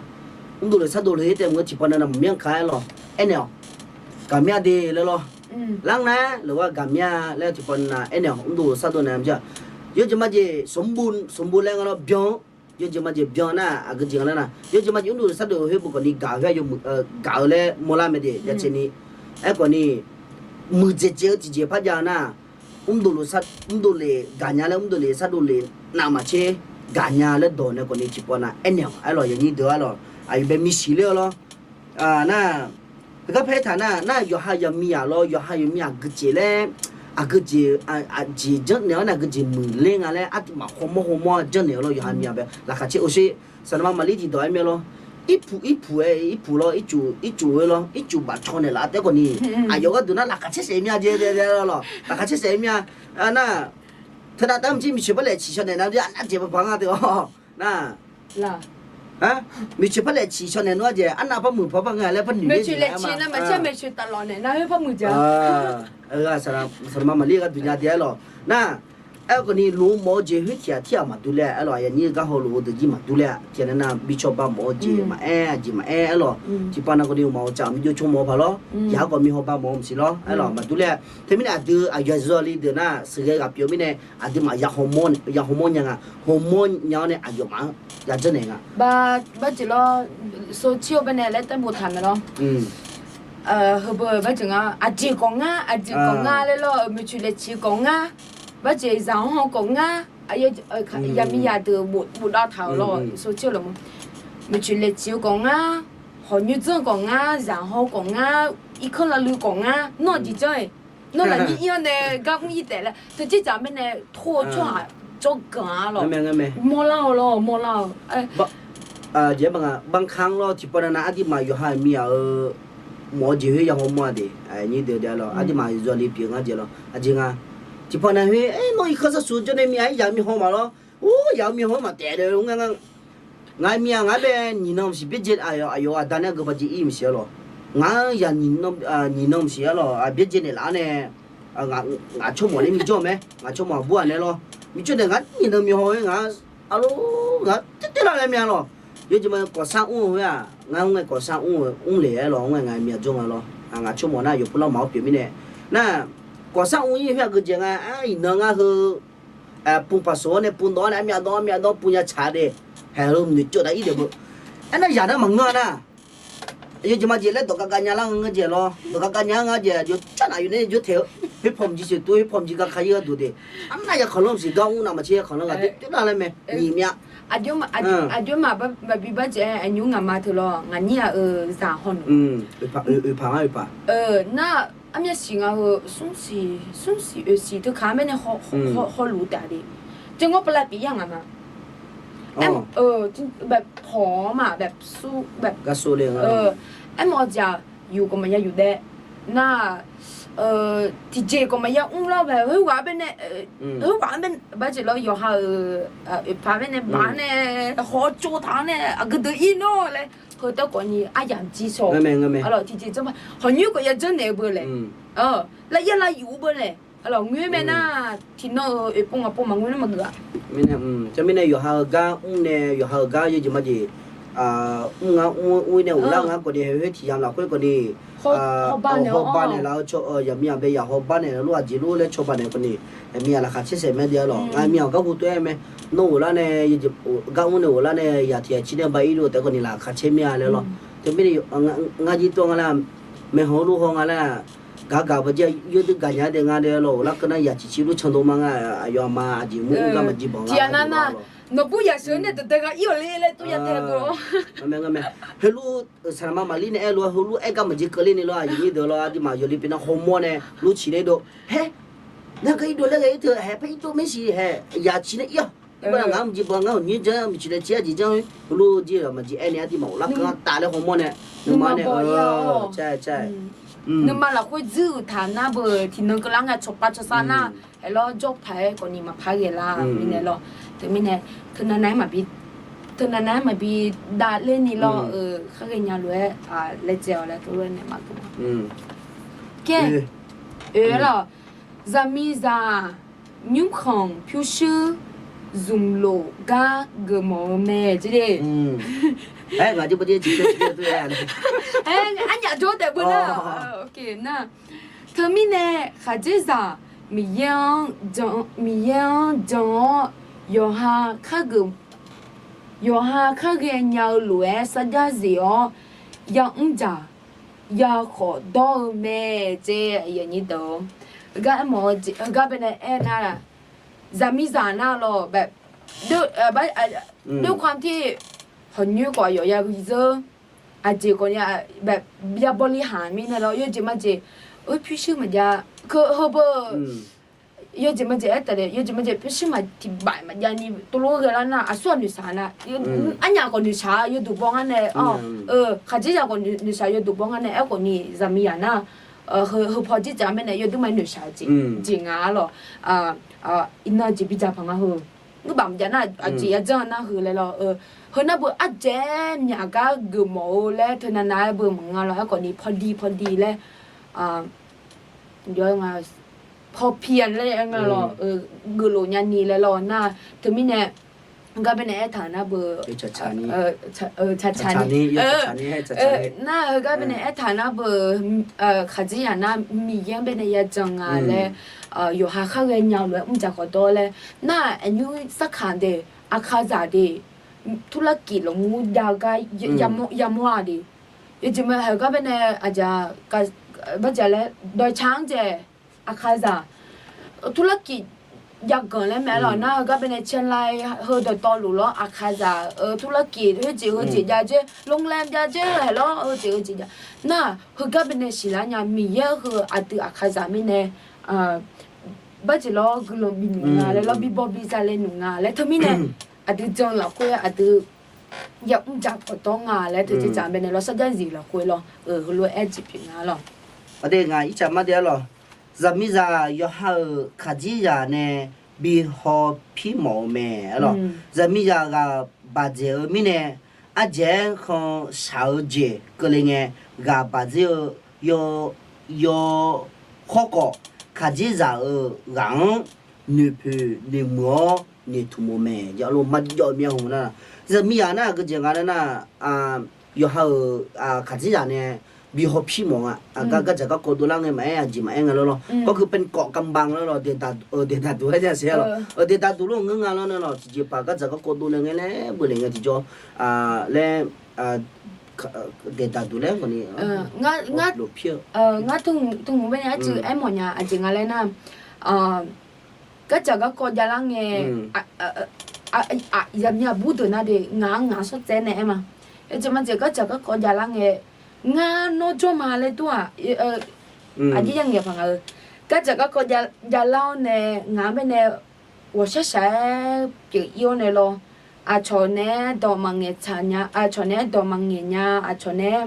Mrdov lof sardov lof khoer taef mq-eu tiqpov navnav maqmyanr ka aer lawr, aernaeq-awq. Gaqmya de laer lawr. Lar nga-aer lof-aer gaqmya laer tiqpov navnav aernaeq-awq, mrdov lof sardov naeq maqjir-aq. Yawjeq majeq smqbu, smqbu laer nga lawr byan-anr, yawjeq majeq byan nar aqgeu jeq nga laer nar, yawjeq majeq mrdov lof sardov khoer beuq khawfni gaq-eu khoer-aq, gaq-eu laer mawrlar mae de, byacaevni. Aerkhawfni, muiqdzaeq dzaeq-eu tiqjeq par jav-eu nar, mrdov lof sar, mrdov lef gaqnya laer mrdov lef sardov lef navmaqtser gaqnya laer dawq nae khawfni tiqpov nav aernaeq-awq aer lawr, yawnyir deuq aer lawr, aqyawf bae misiq ler-eu lawr. Nar, heugar paer taq nar, nar yawqha yaqmiqyaq lawr, yawqha yaqmiqyaq aqgeujeq laer, aqgeujeq, aqjeq janrnaeq-awr nae aqgeujeq muiqler nga laer artiv maf hawmawr hawmawr-a janrnaeq-eu lawr, yawqha miqyaq bae laqkhaq caer-eu sher. Saqlaqma maqlir tiqdawq aer mae lawr. Irpuq irpuq-aer irpuq lawr, ircuf ircuf-aer lawr, ircuf bafcaw naeqlaf taef khawfni, aqyawf gharduq nar laqkhaq caer saef mir-a jeq lawr, laqkhaq caer saef mir-a. Nar, teunav taef maqjir miqcoeq par laeq ciq shaw naeq nav arnav jeq baqbaq nga teu-awr nar, miqcoeq par laeq ciq shaw naeq nmr-a jeq, arnav par muiq par par nga laer par noeq-aer jeq-a ma. Saqlaqma maqlir gharduq nya de-aer lawr. Nar, aer khawfni luf-eu mawf-eu jeq khoer tiq ghaq tir ghaq maqdur laer aer lawr, aqyawf nyir gar hawluf-eu deuq jir maqdur laer-a. Tiqghaq nar nar bi cawba mawf-eu jeq maqaer, aqjeq maqaer aer lawr. Tiqpav nav khawfni maqawq caf maqjov cawr mawf-eu paq lawr. Yaq-aer khawf mi hawba mawf-eu maqsiq lawr aer lawr, maqdur laer-a. Teumirnae aqdui aqyawf zawli deuq nar sheuqghae ghaq pyeuf mirnae aqduimaf ya hawmawr nya nga, hawmawr nya-awr nae aqyawfmaf-anr ya janrnaeq nga. Barjeq lawr, sov cir-eu baenae laer taer boftaq mae lawr. Heubeu barjeq nga, aqjeq khawf ngar, aqjeq khawf ngar laer lawr, miqcoeq laeq ciq khawf ngar, barjeq zaq-anr haw khawf ngar, yaqmiqyaq deuq bofdav taq-euq lawr, sov cir-eu lawq ma. Miqcoeq laeq ciq-eu khawf ngar, hawq nymr dzanr khawf ngar, zaq haw khawf ngar, irkanr lavluiv khawf ngar, nawr aqjeq janr-iq, nawr lafnyir ir-awr nae gar mr ir taef laer teujeq dzaq mirnae tor-eu tsawrhaq jawrganq-a lawq. Mawrlar-eu lawr, mawrlar-eu. บางครั้ง lawr, tiqpav nav nav aqduimaf yawqha miqyaq-euq mawf-eu jeq khoer ya hawmawr-a de, nyir deuq de-a lawr, aqduimaf zawli pyeuf ngar jeq lawr, aqjeq nga. Tiqpav nav khoer, aer, nawr irkanr sarsuq jawr nae miqyaq-aer yaq miqhaw maf lawr. Or, yaq-eu miqhaw-aer maqtaef de-a ngar. Ngaq miqyaq ngaq-aer bae nyiq nan maqsiq byaerdzae, aqyawf aqda nae geuba jeq ir maqsiq-a lawq. Ngaq-anr yaq nyiq nan maqsiq-a lawq, byaerdzae naeqlaf-awr nae, ngaq tsawrmawf nae mijawr mae, ngaq tsawrmawf aqbur-aq nae lawr. Mijawr nae ngaq nyiq nan miqhaw-aer ngaq-anr, arlor, ngaq-anr taertaer lar laer mya lawq. Yawjeq ma kawqsar mr-eu khoer-aq, ngar mr ngae kawqsar mr-eu mrle-aer lawq, mr ngae ngaq miqyaq jawr nga lawr. Ngaq tsawrmawf nar yawqpov lar maf-awr pyeuf mirnae, nar, kawqsar mr ir khoer-aq geujeq nga, iqnan ngar heu pun paqsoq-awr nae pun dawv-awr nae armyav dawv armyav dawv pun ya tsaq de. Haeq heu noeqcawv dav ir de beu. Aernar yaq nar maqngeur-a nar, yawjeq majeq laer dawq gavgav nya lar nga jeq lawr, dawq gavgav nya-a nga jeq, yawcar naf yawf nae jawr taeq-eu, khoer pawmq jeq sheuq tov, khoer pawmq jeq gavkaq ir-eu duq de. Arnav ya khanqlanr maqsiq gar mr navmaqtser ya khanqlanr ghaq de toer lar laer mae, nyiq myav. Aqjox ma, aqjox ma, baqbi baqjaev aqnymr ngaqma teu lawr, ngaq nyir-aq-euq zaq haw nmr. Oeqpaq ngar oeqpaq. Nar, armyav siq nga heu, smr siq, smr siq oeq siq teu kaq-anr baenae hawluf taef de. Jawrngawr pavlav pyeuf ir-aq ngaqma. Aer, pawq-awr ma, gar sov le. Aermawf-eu jeq-aq, yuf khawf maqya yuf daef. Nar, tiqjeq khawf maqya mr lar bae, heughaq-anr baenae, heughaq-anr bae, barjeq lawr yawqha-euq oeqpaq baenae baf-awr nae, haw tsov taq-awr nae aqgeu deuq ir nawr laer, heu taef khawfni aryamq jir shawr. Tiqjeq janr ma, hawq nymr khawf ya janrnaeq-eu beu laer, lav ir lav yuf-eu beu laer, aqlawq ngoer mae nar, tiqnan-euq oeqpov ngaqpov maqngoer nar maqgeuf-a. Mirnae, teumirnae yawqha-euq gar mr nae, yawqha-euq gar yawjeq majeq mr ngar mr ir nae ghoflar ngar khawfni, haeq khoer tiq yamq lafkhoer khawfni, hawba naeq laf-eu tsawr, yaqmiq yaq bae yaq hawba naeq laf-eu lof-aq jeq lof laer cawba naeq khawfni, yaqmiq yaq laqkhaq caer saef mae de-a lawq. Ngaq miq-aq gar hu taef-aer mae. Nawr ghoflar nae, gar mr nae ghoflar nae yaq tiq yaq cir nae ba ir luf taef khawfni laqkhaq caer mir-a laer lawr. Teumirnae ngar jir tawr nga laer, maeqhanq lof haw nga laer, gaq gaq baqjir yawdui gaqnya daef nga daef lawq, ghoflar keuv nar yaq ciqcir lof candov ma nga, aqyawf aqma aqjeq mur mr gar maqjir banq nga. Nawqbur yaq sheuq-eu nae dawqdae gha ir-awq le laer tov ya tae-eu. Heulof-eu saqlaqma maqlir nae aer lof-aer heulof-aer gar maqjir keuvler ni lawr, aqyuif nyir deuq lawr, aqduimaf yawli pyeuf nar hawmawr nae lof ciq nae dov. Haer, nar ghae irdov laer ghae ir teu haer, par irdov maer siq haer, yaq ciq nae ir-awq. Irbar-aq ngaq-anr maqjir banq ngar hawq nymr janr, miqcoeq laer ciq-aer jeq janr-eu heulof jir-aq maqjir aer nae aqduimaf ghoflar keuv-anr taf laer hawmawr nae nuima baw-ir-awr, nuima lafkhoer dzuir-euq taq nar beu tiqnan keuvlar ngae cawqpav cawqsar nar, aerlawr jawr paq-aer khawfni maqpar ghae lar mirnae lawr. Teumirnae, teunav nav-aer maqbi, teunav nav-aer maqbi davler ni lawr-eu, khar ghaenya lof-aer laejae-awq laer teulof-aer naeq maqgeuf. Kaer, oe-aer lawq, zaqmiqzaq nymrkhanq pyurshuir zmqlof gar geufmawf-eu mae jeq de. Aer, arnyaf jawr taef beu nar, nar. Teumirnae khaqdzerzaq Miqyaer-anr jan, Miqyaer-anr jan-awr, yawqha kar geuf, yawqha kar ghaenya-eu lof-aer sarjax zif-awr, yamr dzaq, yakhawf dawr-eu mae jeq. Heugar aermawf-eu jeq, heugar baenae aernar, zaqmiqzaq nar lawr, ด้วยความที่ hawq nyoer khawf aqyawf ya gui zeur, aqjeq khawfni ya bawli haq mirnae lawr, yawjeq majeq, oe pyurshuir maqjav, heu beu yawjeq majeq aertaq-a, yawjeq majeq pyurshuir maq tiqbaf maqjav ni tov lof-aer ghae lar nar, aqsur-aq noeqshaq nar, arnyaf khawf noeqshaq yawduq baw ngar nae, khaqdzerzaq khawf noeqshaq yawduq baw ngar nae, aerkhawfni zaqmiqzaq nar, heu paw dzerdzaq mirnae yawduq ma noeqshaq-eu jeq, jeq nga-a lawq. Iqnan jeq bidzaq paq nga heu. Ngeurbaf maqjav nar aqjeq yajanr nar heu laer lawr. Heu nar beu ardzaeq-aer myaq gar geufmawf-eu laer teunav nav-aer beu maqnga lawr. Aerkhawfni pawdi pawdi laer, pawpi-a laer nga lawr, geuflof nyani laer lawr nar, teumirnae heugar baenae aertaq nar beu, tsaqtsaq ni, nar heugar baenae aertaq nar beu, khaqdzerzaq nar Miqyaer-anr baenae yajan nga laer, yawqha kharghae nya-eu lof-aer mrdzaq khawf dawr laer nar, aqnymr sarkaq de, aqkaqzaq de, turlarkif lafmur jav gar yamawr-a de. Yawjeq ma heugar baenae aqdzaq, bardzaq laer dawqcaq-anr dzaeq, aqkaqzaq turlarkif jav ganq laer mae-aer lawq nar, heugar baenae caelai heu dawqtawvluf lawr aqkaqzaq turlarkif heujeq heujeq jav dzer, โรงแรม jav dzer haeq lawr, heujeq heujeq jav nar, heugar baenae siqlar nya Miqyaer heu aqdui aqkaqzaq mirnae barjeq lawr guiqlanq bif nmq nga laer lawr, bibaw biza le nmq nga laer teumirnae aqdui jan lafkhoer aqdui yamr dzaq khawf dawr nga laer teujeq dzaq baenae lawr, sarjax zif lafkhoer lawr, heulof-aer jeq pyeuf nga lawq. Aqdui ngaq ircaf mar de-aer lawq. Zaqmiqzaq yawqha-euq khaqdzerzaq nae bi haw pir mawf-eu mae-aer lawq. Zaqmiqzaq ghaq baqdzaeq-eu mirnae, ardzaeq-aer khanqshaq-eu jeq keuvle ngae, ghaq baqdzaeq-eu yaw, yaw khawr khawf, khaqdzerzaq-euq ghaq-anr noeqpoeq noeqmuiq-awr noeqtmq-eu mae. Aqlo marjawv myav hmq nar, zaqmiqzaq nar aqgeujeq nga laer nar, yawqha-euq khaqdzerzaq nae bi haw pir mawf nga. Aqgar gardzaq garkawv dovlar ngae maqaer, aqjeq maqaer nga lawr lawr. Gawrkeuv เป็นเกาะกำบัง lawr lawr, daeqdaq duq laer ja saer lawr, daeqdaq duq lawr ngeur nga lawr nar lawr, tiqjeq paq gardzaq garkawv dovle ngae laer beuleq ngae tiqjawr laer, daeqdaq duq laer khawfni lof pir-eu. Ngar tmq baenae arcuiv aermawf nya aqjeq nga laer nar, gardzaq garkawv javlar ngae, zaqmiq aqbur deuq nar de ngaq-anr ngaq-anr shawrtsaev nae aer ma. Yawjeq majeq gardzaq garkawv javlar ngae, ngar nawr jawr ma laer dur-aq, aqjeq ya ngaeq paq nga-eu. Gardzaq garkawv javlar-awr nae ngaq-anr baenae ghawqshaq shaq-aer pyeuf-ir-awr nae lawr, aqcawq naeq-aer dawq maqngaeq tsaq nya, aqcawq naeq-aer dawq maqngaeq nya, aqcawq naeq-aer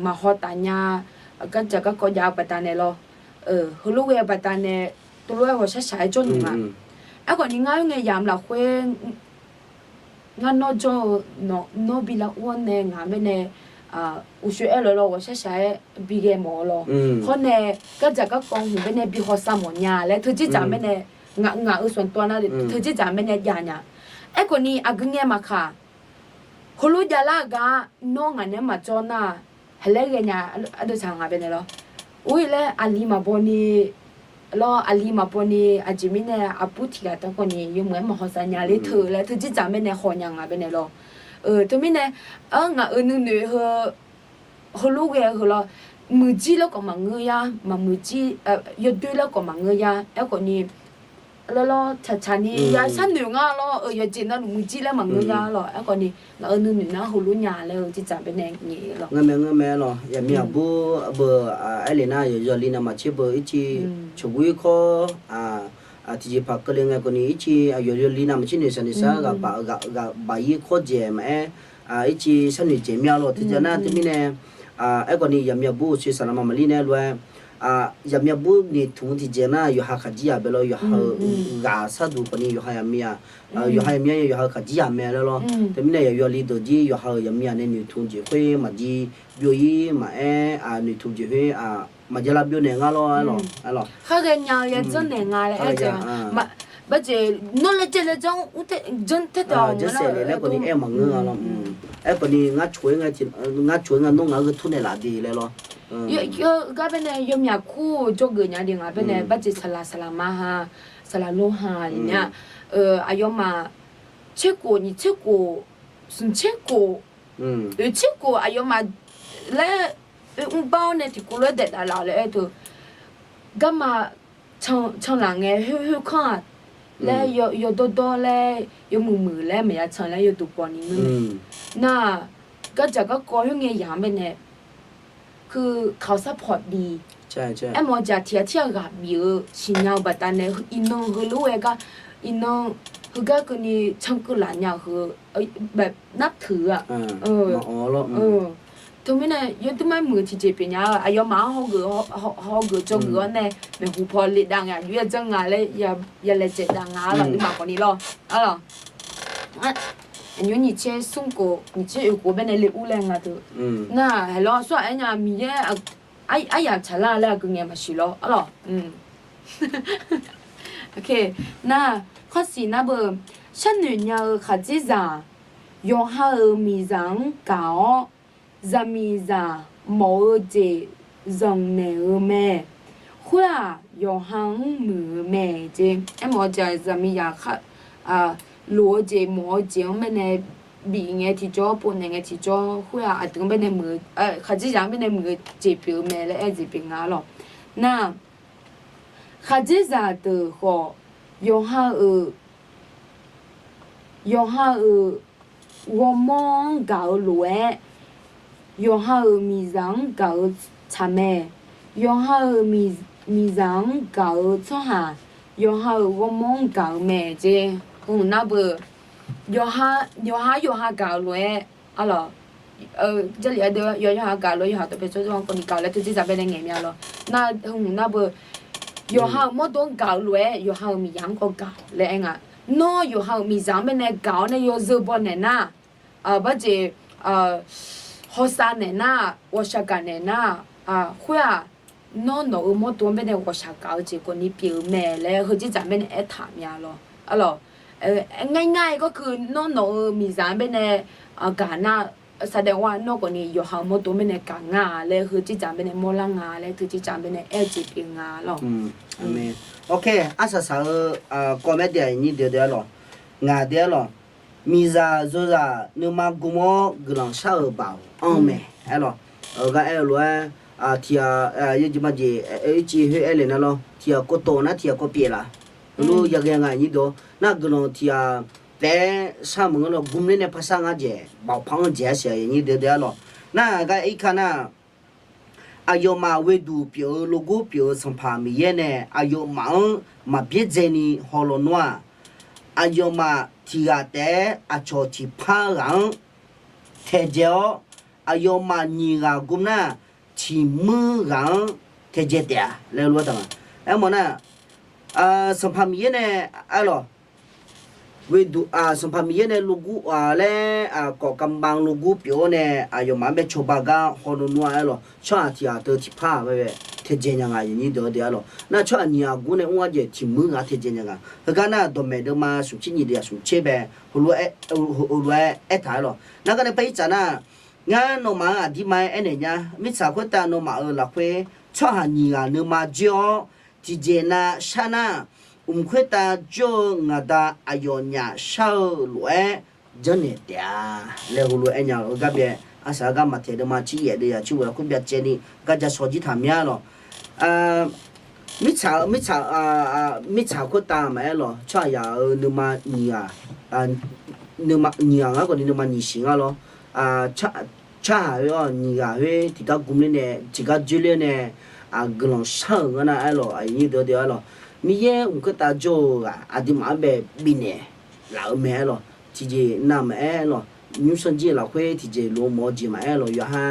maqhaw taf nya, gardzaq garkawv jav-eu baqdanae lawr, heulof ghae-eu baqdanae tov lof-aer ghawqshaq shaq-aer jawr nmq nga. Aerkhawfni ngar oer ngae yamq lafkhoer ngar nawr jawr-eu, nawr bi lar ur-awr nae ngaq-anr baenae uqshoe aer lawq lawr, ghawqshaq shaq-aer bi ghae mawf-eu lawr. Hawr nae gardzaq garkawv hmq baenae bi hawsav mawf nya laer teujeq dzaq baenae, ngaq-euq sanqtov nar teujeq dzaq baenae jav nya. Aerkhawfni aqgeu ngae maqkaq, heulof javlar-eu gar nawr ngaq naeq-aer maqjawr nar, haeq laer ghae nya, ardov tsaq nga baenae lawr. Ur-ir laer aqli maqbaw ni lawr, aqli maqbaw ni aqjeq mirnae aqbur tiq ghaq tav khawfni yawmuiq-aer maqhaw sav nya ler teu laer teujeq dzaq baenae haw nya nga baenae lawr. Teumirnae, ngaq-euq nuinoeq heu heulof ghae-eu heu lawr, muiqjir laer khawf maqngeur yar, maqmuiqjir, yawdoer laer khawf maqngeur yar. Aerkhawfni lawr lawr tsaqtsaq ni ya sharnoeq nga lawr, yawqjeq navluf muiqjir laer maqngeur yar lawr. Aerkhawfni ngaq-euq nuinoeq nar heulof nya laer-eu jeq dzaq baenae ngaeq lawr. Ngeur mae ngeur mae lawr, yaqmiq aqbur beu aer le nar yawqyawq li navmaqtser beu ircif cawqguir kawr, tiqjeqpaq keuvle ngae khawfni ircif aqyawf yawli navmaqtser noeqshaq noeqshaq ghaq baq, ghaq baq-ir kawr dzaeq maqaer, Ircif sharnoeq jeq mya lawr, tiqjeq nar teumirnae, aerkhawf ni yaqmyav bur-eu coer saqlaqma maqlir nae lof-aer, yaqmyav bur noeqtmq-eu tiqjeq nar yawqha khaqdzerzaq bae lawr, yawqha-euq ghaq sharduq khawf ni yawqha yaqmyav, yawqha yaqmyav-a yawqha-euq khaqdzerzaq mae laer lawr. Teumirnae yaqyawf li deuq jir yawqha-euq yaqmyav nae noeqtmq jeq khoer maqjir byov-ir maqaer, noeqtmq jeq khoer maqjav lar byov naeq nga lawr, aer lawq, aer lawq. Khar ghaenya-eu yadzanr naeq nga laer aer jeq, barjeq nawr laejae laejanr ur janr taer taef-awq janr saef le laer khawf ni aer maqngeur nga lawr. Aerkhawf ni ngar coq-aer nga, ngar coq-aer nga nawr ngaq-anr gheu tur naeq laf de laer lawr. Gar baenae yawmyaq kur-eu jawrgeuf nya de nga baenae barjeq saqlaq saqlaqma ha, saqlaq lo ha ni mya. Aqyawfmaf tserkhof nyiq tserkhof smq tserkhof oeq tserkhof aqyawfmaf laer oe mrbar-awr nae tiqkawv lof-aer daef daf laf-awq laer aer teu. Garma canlaf ngae khoerkanr-aq laer yawdawrdawr laer yawmuiq muiq laer maqya can laer yawduq pawf ni ngeur mae. Nar-aq, gardzaq garkawv khoerngae yaq-anr baenae, heu kawq sar pawq bi. Aermawf-eu jeq tiq ghaq tir ghaq ghaq bif-eu siqnya-eu baqdanae iqnan heulof-aer gar, iqnan heugar keuvni cankeuv laf nya-eu heu, narpuiq-a. Teumirnae yawdmr mar muiq-eu tiqjeq pyeuf nya-eu aqyawfmaf-anr hawgeuf, hawgeuf dzawgeuf-awr nae maeqhu paw le dav nga, aqjox-aer janr nga laer ya laejae dav nga arlawq, nuima khawf ni lawr arlawq. Aqnymr nyiq tser smr khof nyiq tser oeq khof baenae le ur laer nga teu. Nar-aq, haeqlawr sawr-aq aernya Miqyaer aryamq tsaqlar laer aqgeu ngae maqsiq lawr arlawq. Nar-aq, kharsiq nar beu, sharnoeq nya-eu khaqdzerzaq yawqha-euq miqzaq-anr gaq-awr, zaqmiqzaq mawf-eu jeq zanqnaeq-eu mae. Khoer-aq, yawqha-anr muiq-eu mae jeq. Aermawf-eu jeq-aq, zaqmiqzaq loq-eu jeq mawf-eu jeq-anr baenae bif ngae tiqjawr, povnaeq ngae tiqjawr, khoer-aq, aqdui-anr baenae muiq-eu, khaqdzerzaq-anr baenae muiq-eu jeq pyeuf-eu mae laer aer-eu jeq pyeuf nga arlawq. Nar-aq, khaqdzerzaq deuq khawf, yawqha-euq yawqha-euq ghawrmawr-anr gaq-eu lof-aer, yawqha-euq miqzaq-anr gaq-eu tsaq mae. Yawqha-euq miqzaq-anr gaq-eu tsawrhaq, yawqha-euq ghawrmawr-anr gaq-eu mae jeq. Hmq nar beu, yawqha yawqha gaq-eu lof-aer arlawq, Jarlif aqdui yawqha gaq-eu lof-aer yawqha tawv pae tsawrjawr-anr kawvni gaq-eu laer teujerzaq baenae ngaeq mya lawr. Nar hmq nar beu, yawqha-euq mawrdo-anr gaq-eu lof-aer yawqha-euq miqzaq-anr kawv gaq laer aer nga. Nawr yawqha-euq miqzaq-anr baenae gaq-awr nae yawzeu baw naeq nar, barjeq hawsav naeq nar, ghawqshaq gaq naeq nar, khoer-aq, nawr nawq-euq mawrdo-anr baenae ghawqshaq gaq-eu jeq kawvni pyeuf-eu mae laer heujerzaq baenae aertaq mya lawr arlawq. Ngar ngar-aer garkeuv nawr nawq-euq miqzaq-anr baenae gaq nar, saqdaeq ghaq nawr kawvni yawqha-euq mawrdo-anr baenae gaq nga laer heujerzaq baenae mawrlar nga laer teujerzaq baenae aer-eu jeq pyeuf nga lawr. Arsaq saq-eu kawv mae daef nyir deuq deuq arlawq. Ngaq deuq arlawq. Miqzaq yawzaq nuima gm-awr guiqlanq shar-euq baoq anr-eu mae. Aerlawq, gar aer-eu lof-aer, tiqghaq, yawjeq majeq, ircif khoer aer le nar lawr, tiqghaq kawv tov nar tiqghaq kawv pyeuf laf. Heulof yaghae nga nyir deuq-awr nar guiqlanq tiqghaq taef-aer shar maqngeur lawr, gmler nae par shar ngar jeq baoq par anr jeq arsiq aqyuif nyir deuq deuq arlawq. Nar-aq gar irkar nar, aqyawfmaf ghoeduq pyeuf-eu logur pyeuf-eu Sanqpaq Miqyaer nae aqyawfmaf-anr maqbyaerdzaeni hawlawnmr-aq, aqyawfmaf tiqghaq taef-aer aqcawq tiqpar ghaq-anr taedzae-awr, aqyawfmaf nyiq ghaq gmr nar, tiqmuir ghaq-anr taedzae taef-a laer lof-aer taq nga. Aermawf nar, Sanqpaq Miqyaer nae aerlawq, ghoeduq, Sanqpaq Miqyaer nae logur-a laer, kawf kavbav logur pyeuf-awr nae aqyawfmaf-anr bae cawba gar hawlawnmr-a aerlawq, tsawrhaq tiqghaq teu tiqpar-aq bae taedzae nya nga nyir deuq-eu deuq arlawq. Nar tsawrhaq nyiq ghaq gmr nae mr-a jeq tiqmuir ghaq taedzae nya nga. Heugar nar dawqmaeq deuvma smqtser nyiq deuq-aq smqtser bae heulof-aer aertaq aerlawq. Nar gar nae par irtsaq nar, ngar nawmaf-anr aqdirma-aer aernaeq nya, mirtsaq khoertav nawmaf-euq lafkhoer tsawrhaq nyiq ghaq nuima joer-awr, tiqjeq nav shar nar, mq khoertav jawr-eu ngaq da aqyawfnyaf shar-eu lof-aer janrnaeq taef-a laer heulof-aer aernya-eu gar byae. Arsaq-eu gar maqtaeq deuvma tsir yaef deuv yaq tsir ghoe-a khoer byacaevni gar ja shaw jir taq mya lawq. Mirtsaq, mirtsaq, mirtsaq khoertav maqaer lawq, tsawrhaqzaq-euq nuima nyiq ghaq, nuima nyiq ghaq ngar khawfni nuima nyiq siq ngar lawr. Tsawrhaq khoer-awr nyiq ghaq khoer tiqgar gmr ler nae tiqgar joer ler nae guiqlanq shar-euq ngar nar aerlawq, aqyuif nyir deuq deuq arlawq. Miqyaer mq khoertav jawr-eu ghaq aqduimaf-anr bae bifnaeq laf-eu mae aerlawq. Tiqjeq nav maqaer lawq. nymrsanr jir-eu lafkhoer tiqjeq loq-eu mawf-eu jeq maqaer lawq. Yawqha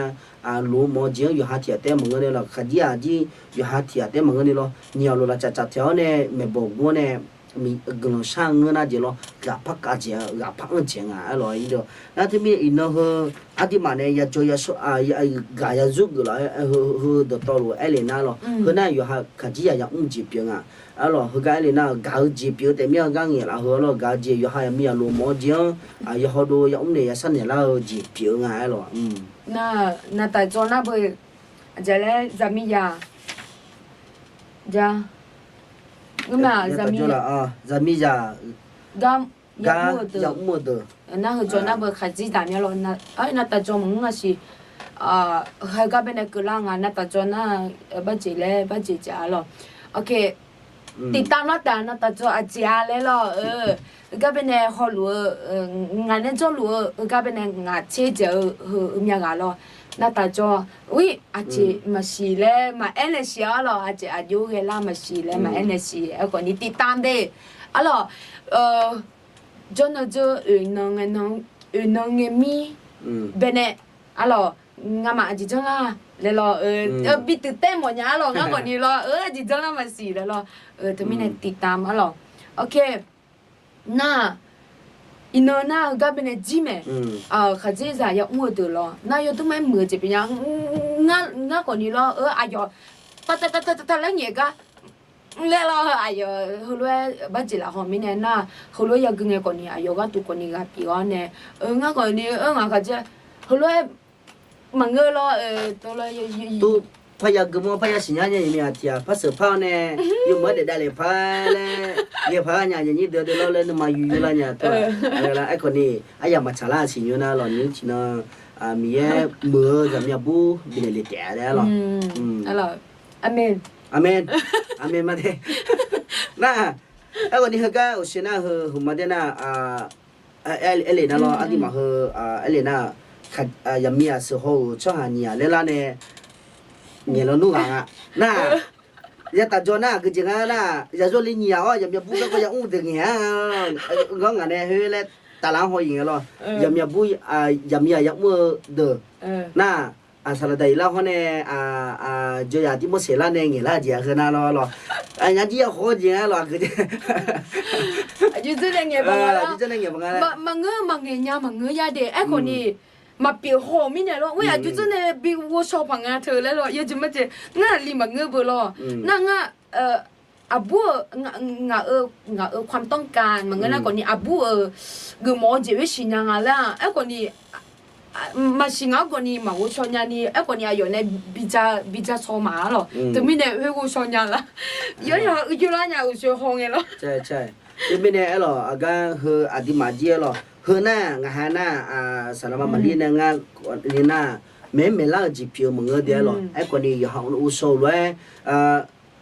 loq-eu mawf-eu jeq-anr yawqha tiq ghaq taef-aer maqngeur ni lawq. Khaqdzerzaq jir yawqha tiq ghaq taef-aer maqngeur ni lawq. Nyiq ghaq lof laftsaf tsaf taef-awr nae maeqbawq gur-awr nae guiqlanq shar-eu ngeur nar jeq lawr. Ghaqpar kavjeq-a, ghaqpar anr jeq nga aer lawq. Nar teumirnae iqnan heu aqduimaf nae yajawr yashawr gaq yazur geuf laf-aer heu dawqtawvluf aer le nar lawq. Heu nar yawqha khaqdzerzaq yamr jeq pyeuf nga. Aer lawq, heugar aer le nar gaq-eu jeq pyeuf-eu taef mir-a gar ngaeq laf heu lawr. Gaq-eu jeq yawqha yaqmiq yaqlof mawf-eu jeq-anr yawqha dov yamr naeq yashar naeq lar-eu jeq pyeuf-eu nga aer lawq. Nar, naqtaf jawr nar beu, aqjeq laer zaqmiqzaq, ja, ngeur ma, zaqmiqzaq gar yamr-eu deuq, nar heu jawr nar beu khaqdzerzaq mir-a lawr. Naqtaf jawr maqngeur nga siq. Heugar baenae keuvlar nga naqtaf jawr nar, barjeq laer barjeq jeq-a lawr. Ok, tiqtav nar taf naqtaf jawr aqjeq-a laer lawr-eu. Heugar baenae hawluf-eu, ngaq nae jawrluf-eu heugar baenae ngaq tser dzaeq-eu heu myav ghaq lawr. Naqtaf jawr, ui, aqjeq maqsiq laer maqaer nae siq-a lawr. Aqjeq aqjox ghae lar maqsiq laer maqaer nae siq. Aerkhawf ni tiqtav de, a lawr, jawrnan jawr oeqnan ngae nan, oeqnan ngae mir baenae, a lawr, ngamaf aqjeq janr lar laer lawr, bi tuif taer mawf nya-a lawr. Ngar khawf ni lawr, aqjeq janr lar maqsiq laer lawr. Teumirnae tiqtav ma lawr. Ok, nar, iqnan nar heugar baenae jir mae. Khaqdzerzaq yamr-eu deuq lawr nar yawdmr-aer muiq-eu jeq pyeuf nya. Ngar khawf ni lawr, aqyawf taq taq taq taq laer ngaeq gar laer lawr, aqyawf heulof-aer barjeq lafhaw mirnae nar, heulof-aer yagui ngae khawf ni aqyawf gharduq khawf ni ghaq pyeuf-awr nae, ngar khawf ni ngaq khaqdzer heulof-aer maqngeur lawr, tov, parya geufmawr parya siqnya nya-iq ma-aq tiq ghaq par sheuq par-awr nae, yawmuiq-aer daef davlef par laer, yaeq paq-aer nya yaqnyir deuq deuq lawr laer nuima yuyu lar nya tov-a. Aerkhawf ni aryamq maqtsaq lar siqnymr nar lawr, nymr tiqnan Miqyaer muiq-eu zaqmyavbur bifnaeq le taef-a laer lawr. Aqmeq, aqmeq ma de. Nar, aerkhawf ni heugar uqshoe nar heu heuq ma de nar, aer le nar lawr, aqduimaf heu aer le nar, yaqmiq aqseuq haw-euq tsawrhaq nyiq ghaq laer lar nae ngaeq lawnmr ghaq nga. Nar, yataf jawr nar aqgeujeq nga nar, yaqzawr le nyiq ghaq-awr yaqmyavbur garkawv yamr deuq ngaeq-a. Gawr ngaq nae khoer laer taflaf-anr haw-iq ngae lawr. Yaqmyavbur, yaqmiq ghaq yamr-eu deuq nar, saqlaqdaq iqlar hawr nae, jawryaq tirmorseq lar nae ngaeqlar jeq-a heu nar lawr lawr. Aqnyir jir yahaw-eu jeq nga lawr, aqgeu jeq, aqjox dzeur nae ngaeq baq nga, maqngeur maqngaeq nya maqngeur ya de. Aerkhawf ni maqpyeuf haw-euq mirnae lawr, aqjox dzeur nae bi ghovshaw paq nga teu laer lawr, yawjeq majeq ngar aqli maqngeur beu lawr. Nar ngar aqbur-euq, ngaq-euq ความต้องการ maqngeur nar khawf ni aqbur-euq geufmawf-eu jeq khoer siqnya nga laer-aq. Aerkhawf ni maqsiq ngaq-anr khawf ni maqghovshaw nya ni, aerkhawf ni aqyawf nae bi ja shaw ma-a lawr. Teumirnae khoer ghovshaw nya lar. Yawya uiqjoe lar nya uqshoe haw ngae lawr. Teumirnae aer lawq, aqgar heu aqduimaf jir aer lawq, heu nar ngaq ha nar, saqlaqma maqlir nae ngar ni nar, maeq-aer maeqlar-eu jeq pyeuf-eu maqngeur de aer lawq. Aerkhawf ni yawqha ghovshaw-eu lof-aer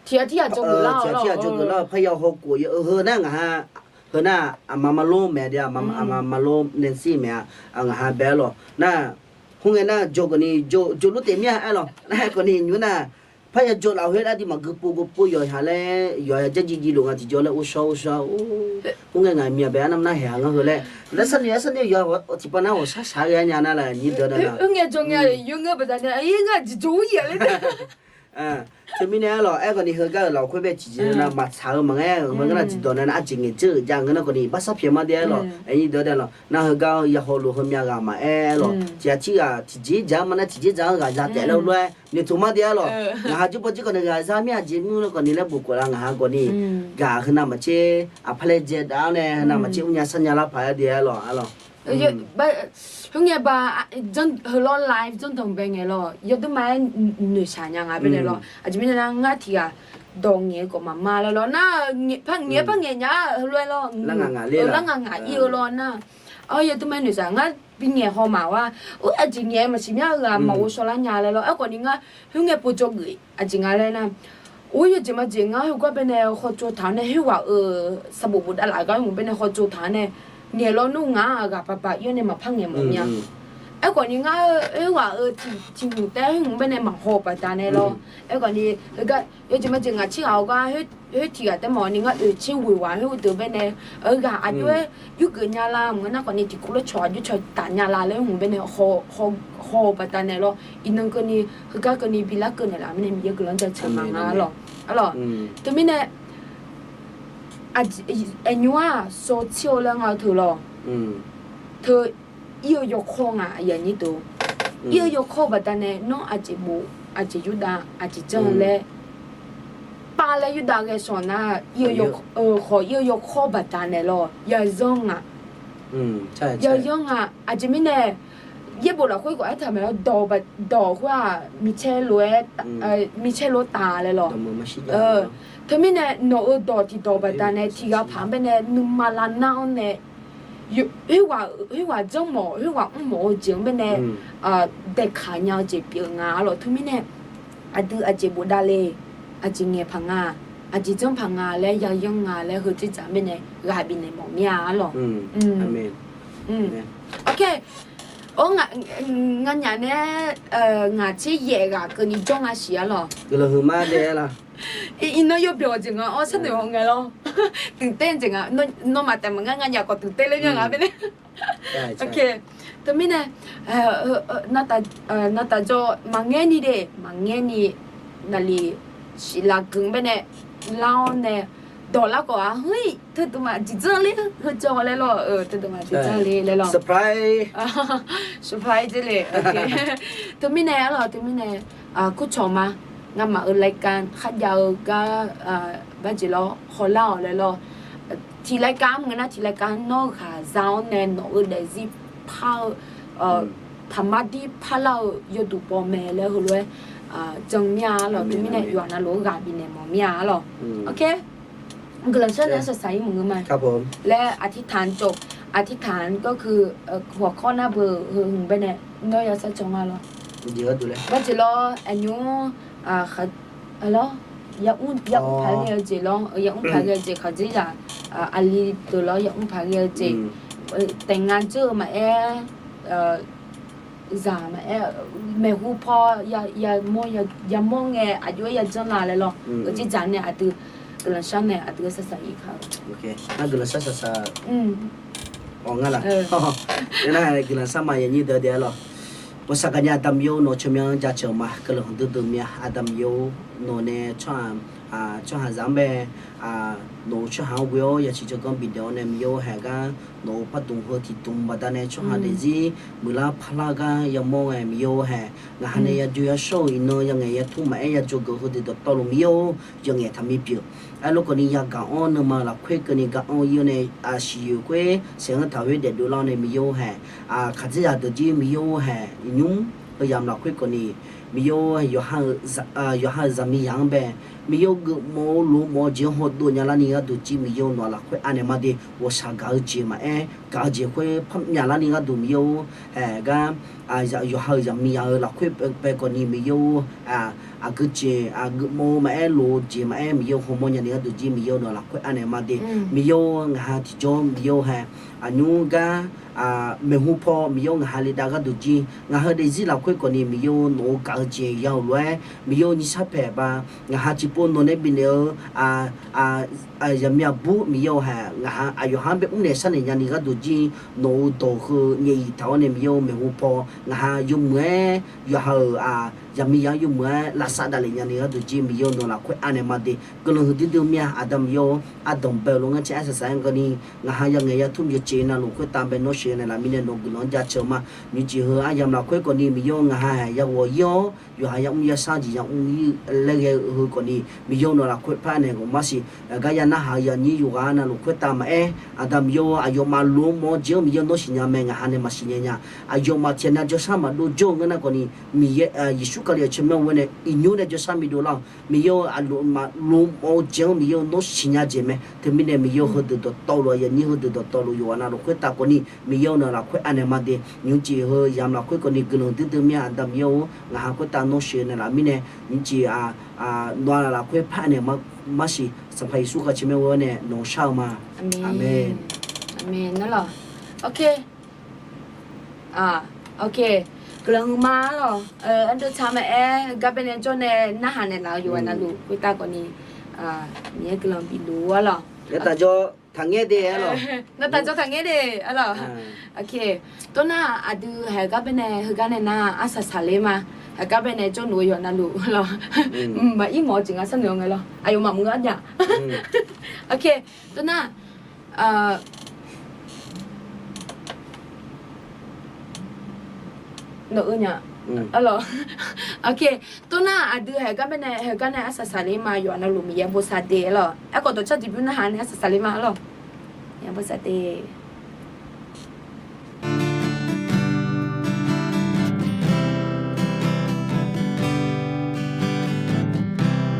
tiq ghaq tir ghaq dzawgeuf lar-eu parya hawkhof heu nar ngaq ha, heu nar aqma Marlon mae de, aqma Marlon Nancy mae-a, ngaq ha bae aer lawq nar, khoerngae nar jawrgeuf ni jawrluf taef mir-a aer lawq nar, aerkhawf ni nymr nar parya jawr laf-eu khoer aqduimaf gui pov gui pov yawqha laer yawqha jarjir jir lof nga tiqjawr laer ghovshaw ghovshaw-a. Khoerngae ngaq miq-aq bae arnavmar nar haeq-a ngar heu laer, laer sharnoeq-aer sharnoeq yawqha tiqpav nar ghawqshar shaq-aer nya nar laer nyir deuq nar nar. Khoerngae jawr ngae yawr ngeur baqda nae aqyir ngar jeq jawr-ir-aq laer tae. Teumirnae aer lawq, aerkhawf ni heugar-euq lafkhoer bae tiqjeq nar maqtsaq-eu maqngaer-eu maqngeur nar tiqdawq nar nar arjeq ngaeq dzeur-euq ja ngeur nar khawf ni barsar pyaeq ma de aer lawq. Aqnyir deuq-a dae lawq nar heugar-eu yawhawq lof heu myav ghaq maqaer aer lawq. Tiq ghaq tir ghaq tiqjeq dzaq-anr ma nar tiqjeq dzaq-anr ghaq za taef laer lof-aer noeqtmq ma de aer lawq. Ngaq ha jawrbaw jir khawf nae ghaq za mir-a jeq mr-eu khawf ni laer bof khof lar ngaq ha khawf ni gaq heu nar maqtser aqpar laer dzae dav-awr nae heu nar maqtser mrnya sarnya lar paq-aer de aer lawq, aer lawq. Khoerngae ba, heulof-aer live janrdanq bae ngae lawq, yawdmr ma-aer noeqshaq nya nga bae nae lawq. Aqjeq mirnae nar ngar tiq ghaq dawq ngaeq-eu khawf maqma laer lawq nar, par ngaeq-aer par ngaeq nya-a heulof-aer lawr. Lar ngaq ngaq ir-eu lawr nar, yawdmr ma-aer noeqshaq ngar bi ngaeq haw maqgha, aqjeq ngaeq-aer maqsiq mya-eu ghaq maqghovshaw lar nya laer lawr. Aerkhawf ni ngar khoerngae pov dzawgeuf aqjeq nga laer nar, or yawjeq majeq ngar heugar bae nae hawtsov taq-awr nae khoerghaq-euq sanqbof bof davlaf gar mq bae nae hawtsov taq-awr nae ngaeq lawr nmr ngar ghaq baq baq ir-awr nae maqpar ngaeq mawf nya. Aerkhawf ni ngar-eu oerghaq-euq tiq hmq taef-aer khoer hmq baenae maqhaw-eu baqdanae lawr. Aerkhawf ni heugar yawjeq majeq ngaq tser ghaq-awr gar khoer tiq ghaq taef mawf ni ngar oeq tser ghoeq ghaq khoer deuq baenae, ghaq aqjox-aer yurgeuf nya la maqngeur nar khawf ni tiqkawv lof cawq aqjox cawq taf nya la laer hmq baenae haw-eu baqdanae lawr. Iqnan keuvni heugar keuvni bi larkeuv naeqlaf mirnae Miqyaer guiqlanq jaceuq ma nga lawr. Arlawq, teumirnae aqnymr-aq sawr tsir-eu laer nga-eu teu lawr. Teu ir-eu yawkawr nga aqyuif aqnyir deuq. Ir-eu yawkawr-eu baqdanae nawr aqjeq bof, aqjeq yurdav, aqjeq janr laer pav laer yurdav ghae shawq nar, ir-eu khawf ir-eu yawkawr-eu baqdanae lawr yazanr nga. Yazanr nga. Aqjeq mirnae yaerbof lafkhoer khawf aertaq mae lawr, dawq khoer-aq micaer lof-aer micaer lof-aer taf laer lawr. Teumirnae nawq-euq dawq tiqdawq baqdanae tiqghaq paq-anr baenae nuima lavnar-anr nae khoerghaq janrmawf khoerghaq mrmawf-eu jeq-anr baenae daeqkaq nya-eu jeq pyeuf nga arlawq. Teumirnae aqdui aqjeq bofdav le, aqjeq ngaeq paq nga, aqjeq janr paq nga laer yayanr nga laer heu dzerdzaq mirnae ghaq bifnaeq mawf mir-a arlawq. Awr, nganyaf nae ngaq tser yaef ghaq keuvni jawr nga siq arlawq. Iqnan yawbyawq jeq nga awr sharnoeq haw ngae lawr. Dmqter jeq nga, nawmaf taef maqngar nganyaf khawf dmqter ler nya nga baenae. Teumirnae navtaf jawr maqngaer ni de, maqngaer ni naqliq siqlaq guiq baenae lar-awr nae dawq lar khawf-a, hei, teudeuq maqjeq janr ler, heu jawr laer lawr, teudeuq maqjeq janr ler laer lawr. Surprise dzer le. Teumirnae arlawq, teumirnae kurcawq ma. Ngamaf-euq รายการ kharjav-eu gar barjeq lawr hawlar-awq laer lawr. Tiq รายการ maqngeur nar tiq รายการ nawr ghaq za-awr nae nawq-eu daefzir par-eu taqmar dir parlar-eu yawduq baw mae laer heulof-aer jan mir-a arlawq. Teumirnae yawqha navluf-anr ghaq bifnaeq mawf mir-a arlawq. Guiqlanq sharnaeq-aer saqsaq-ir maqngeur ma laer aqtirtaq-anr cawv. Aqtirtaq-anr gawr keu hawqkawr nar beu heu hmq baenae nawr ya sar cawv nga lawr. Barjeq lawr aqnymr lawr, yamr paq ghae-eu jeq lawr, yamr paq ghae-eu jeq khaqdzerzaq aqli deuq lawr yamr paq ghae-eu jeq, taef nga dzeur-eu maqaer, zaq maqaer, maeqhu paw yamawr ngae aqjox-aer yajanr la laer lawr. Dzerdzaq nae aqdui guiqlanq sharnaeq aqdui-aer saqsaq-ir ka-eu. Guiqlanq shar saqsaq-awq nga laq. Nar guiqlanq shar ma yanyir deuq daef-aer lawr. Ghawqshaq gaqnya Aqda Miqyaer-or, nawq-eu tsawrmyanr-anr jaceuq-eu ma. Guiqlanq huiqdui dui mir-a Aqda Miqyaer-or, nawq nae tsawrhaq, tsawrhaqzaq-anr bae, nawq-euq tsawrhaq-anr ghoe-awr yaciq jawrganr bifnaeq-awr nae Miqyaer-or haeq gar nawq-euq pardmq heu tiqdmq baqdanae tsawrhaq daefzir muiqlar parlar gar yamawr ngae Miqyaer-or haeq ngaqha nae yajoe yashawr-euq iqnan yangaeq yatmr maqaer yajawr geuf heudeuq dawqtawvluf Miqyaer-or, yangaeq taqmir pyeuf. Aerlof khawfni yagaq-awr nuima lafkhoer keuvni gaq-anr ir-awr nae, siqyoeq khoer saeq-anr taq khoer daefdov lar-awr nae Miqyaer-or haeq, khaqdzerzaq deuq jir Miqyaer-or haeq, nymr heu yamq lafkhoer khawfni Miqyaer-or, yawqha-euq zaqmiqzaq-anr bae Miqyaer-or, geufmawf-eu lofmawf-eu jeq-anr hawdov nya larni gharduq jir Miqyaer-or, nawq-eu lafkhoer anaeq ma de. Ghawqshaq gaq-eu jeq maqaer, gaq-eu jeq khoer parmyaq larni gharduq Miqyaer-or, haeq gar yawqha-euq zaqmiqzaq-euq lafkhoer bae khawfni Miqyaer-or, aqgeujeq aqgeufmawf-eu maqaer, lof-eu jeq maqaer, Miqyaer-or, hawmawr nyani gharduq jir Miqyaer-or, nawq-eu lafkhoer anaeq ma de. Miqyaer-or, ngaqha tiqjawr Miqyaer-or haeq, aqnymr gar maeqhu paw Miqyaer-or, ngaqha le dav gharduq jir ngaq heu daefzir lafkhoer khawfni Miqyaer-or, nawq-eu gaq-eu jeq ya-euq lof-aer Miqyaer-or, nyishar paeq ba, ngaqha tiqpov nawq nae bifnaeq-eu zaqmiq aqbur Miqyaer-or haeq, ngaqha aqyawf-anr bae mrnaeq sharnaeq nyani gharduq jir nawq-eu dawq heu nyaef iq taq-awr nae Miqyaer-or, maeqhu paw ngaqha yawmuiq-aer yawqha-euq zaqmiqzaq-anr yawmuiq-aer lavsav davlef nyani gharduq jir Miqyaer-or, nawq-eu lafkhoer anaeq ma de. Guiqlanq huiqdui dui mir-a Aqda Miqyaer-or, ardanq bae-eu lof ngar caer-aer saqsaq-aer garni ngaqha yangaeq yatmr yawceq navluf khoertav bae nawr sheuqnaeq laf mirnae nawq-eu guiqlanq-anr jaceuq-eu ma. Nymrcif heu aryamq lafkhoer khawfni Miqyaer-or, ngaqha haeq ya ghawq ir-awr yawqha yamr yasar jeq yamr ir laer ghae-eu heu khawfni Miqyaer-or, nawq-eu lafkhoer par naeq ghawq mar siq. Aqgar ya narhaq-eu yaqnyir yawqghaq navluf khoertav maqaer, Aqda Miqyaer-or, aqyawfmaf lofmawf-eu jeq-anr Miqyaer-or, nawr siqnya mae, ngaqha nae maqsiq nya nya. Aqyawfmaf tiqghaq nae jawrshar maqdov jawr-eu ngeur nar khawfni Miqyaer, Yeqsur Kali-euq tsawrmyanr ghoe nae iqnymr nae jawrshar miqdov lar-awq. Miqyaer-or, aqyawfmaf lofmawf-eu jeq-anr Miqyaer-or, nawr siqnya jeq mae. Teumirnae Miqyaer-or, heudeuq dawqtawvluf-a, yaqnyir heudeuq dawqtawvluf yawqghaq navluf khoertav khawfni Miqyaer-or, nawq-eu lafkhoer anaeq ma de. Nymrcif heu yamq lafkhoer khawfni guiqlanq huiqdui dui mir-a Aqda Miqyaer-or, ngaqha khoertav nawr sheuqnaeq laf mirnae nymrcif nawq-eu lafkhoer par naeq mar siq. Sanqpaq Yeqsur khav tsawrmyanr ghoe-awr nae nawq-eu shar-eu ma. Aqmeq. Aqmeq. Nar lawq. Ok. Ok, guiqlanq huiqma arlawq. Ardov tsaq maqaer, heugar baenae jawr nae narhaq naeqlaf-eu yawqghaq navluf khoertav khawfni, Miqyaer guiqlanq bifluf arlawq. Ngar taqjawr taqngaer de arlawq. Ngar taqjawr taqngaer de arlawq. Ok, tov nar aqdui heugar baenae heugar nae nar arsaq saqler ma. Heugar baenae jawrluf-eu yawqghaq navluf arlawq. Maqir mawf-eu jeq nga sharnoeq-awr ngae lawr. Aqyawfmaf mq-eu arjav. Ok, tov nar Nawq-eu nya. Arlawq. Ok. Tov nar aqdui heugar baenae heugar nae arsaq saqler ma, yawqghaq navluf Miqyaer bosav de arlawq. Aerkhawf dawqcar jeq bymr narhaq nae arsaq saqler ma arlawq. Miqyaer bosav de.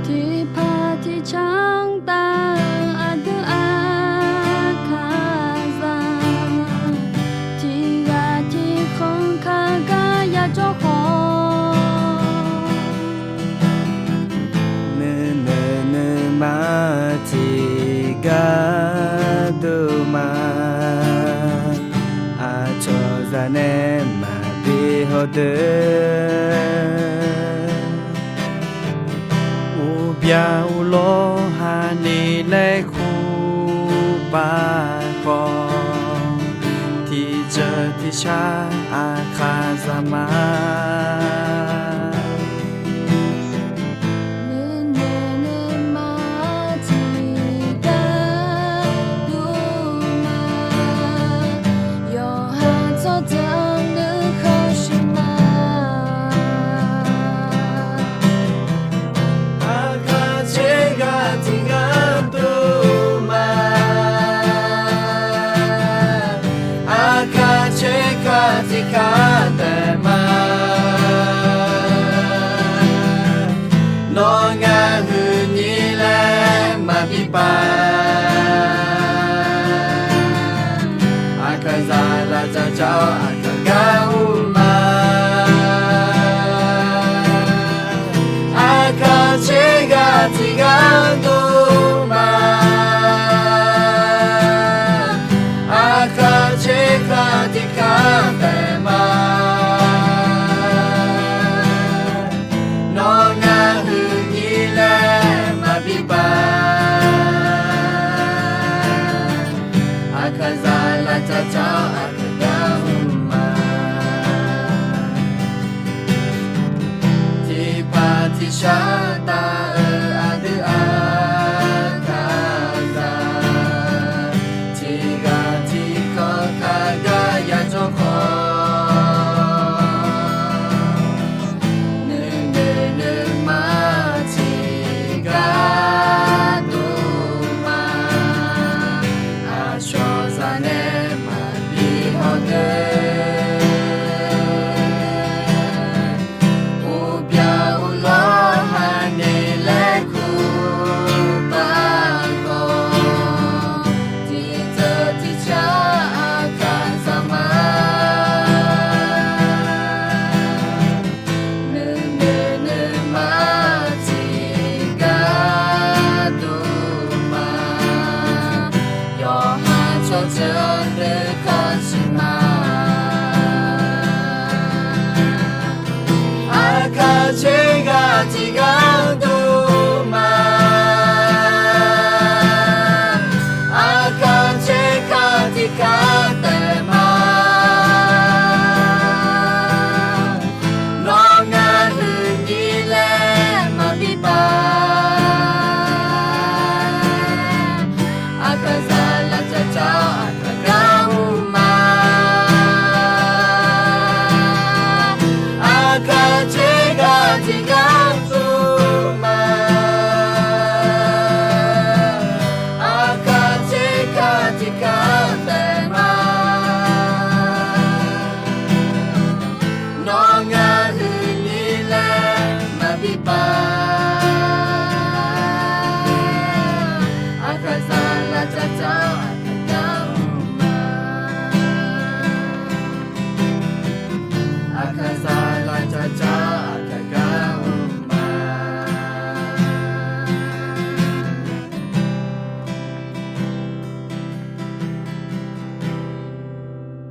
Tiqpaq tiqcanr tav-eu aqdui aqkaqzaq, tiqghaq tiqkhanq kaqgar yajawr khawf, nuinoeq nuima tiqgar dov ma. Aqcawq zaq nae maqbi hawdeuq, uqbyaq uqlawr haqni laer kur pav khawf, tiqjeuq tiqshar aqkaqzaq ma. Nuinoeq nuima tiqgar dov ma. Yawqha tsawrjeuq nuikhanr shuif ma. Aqkaq tser ghaq tiqgar dov ma. Aqkaq tser ghaq tiqgar taef ma. Nawr ngar huiqni laer maqbi pav. Aqkaqzaq lavdzaq dzaq-awr aqkaq gar ur ma. Aqkaq tser ghaq tiqgar dov ma. Aqkaq tser ghaq tiqgar taef ma. Nawr ngar huiqni laer maqbi pav. Aqkaqzaq lavdzaq dzaq-awr aqkaq gar ur ma. Tiqpaq tiqshar tav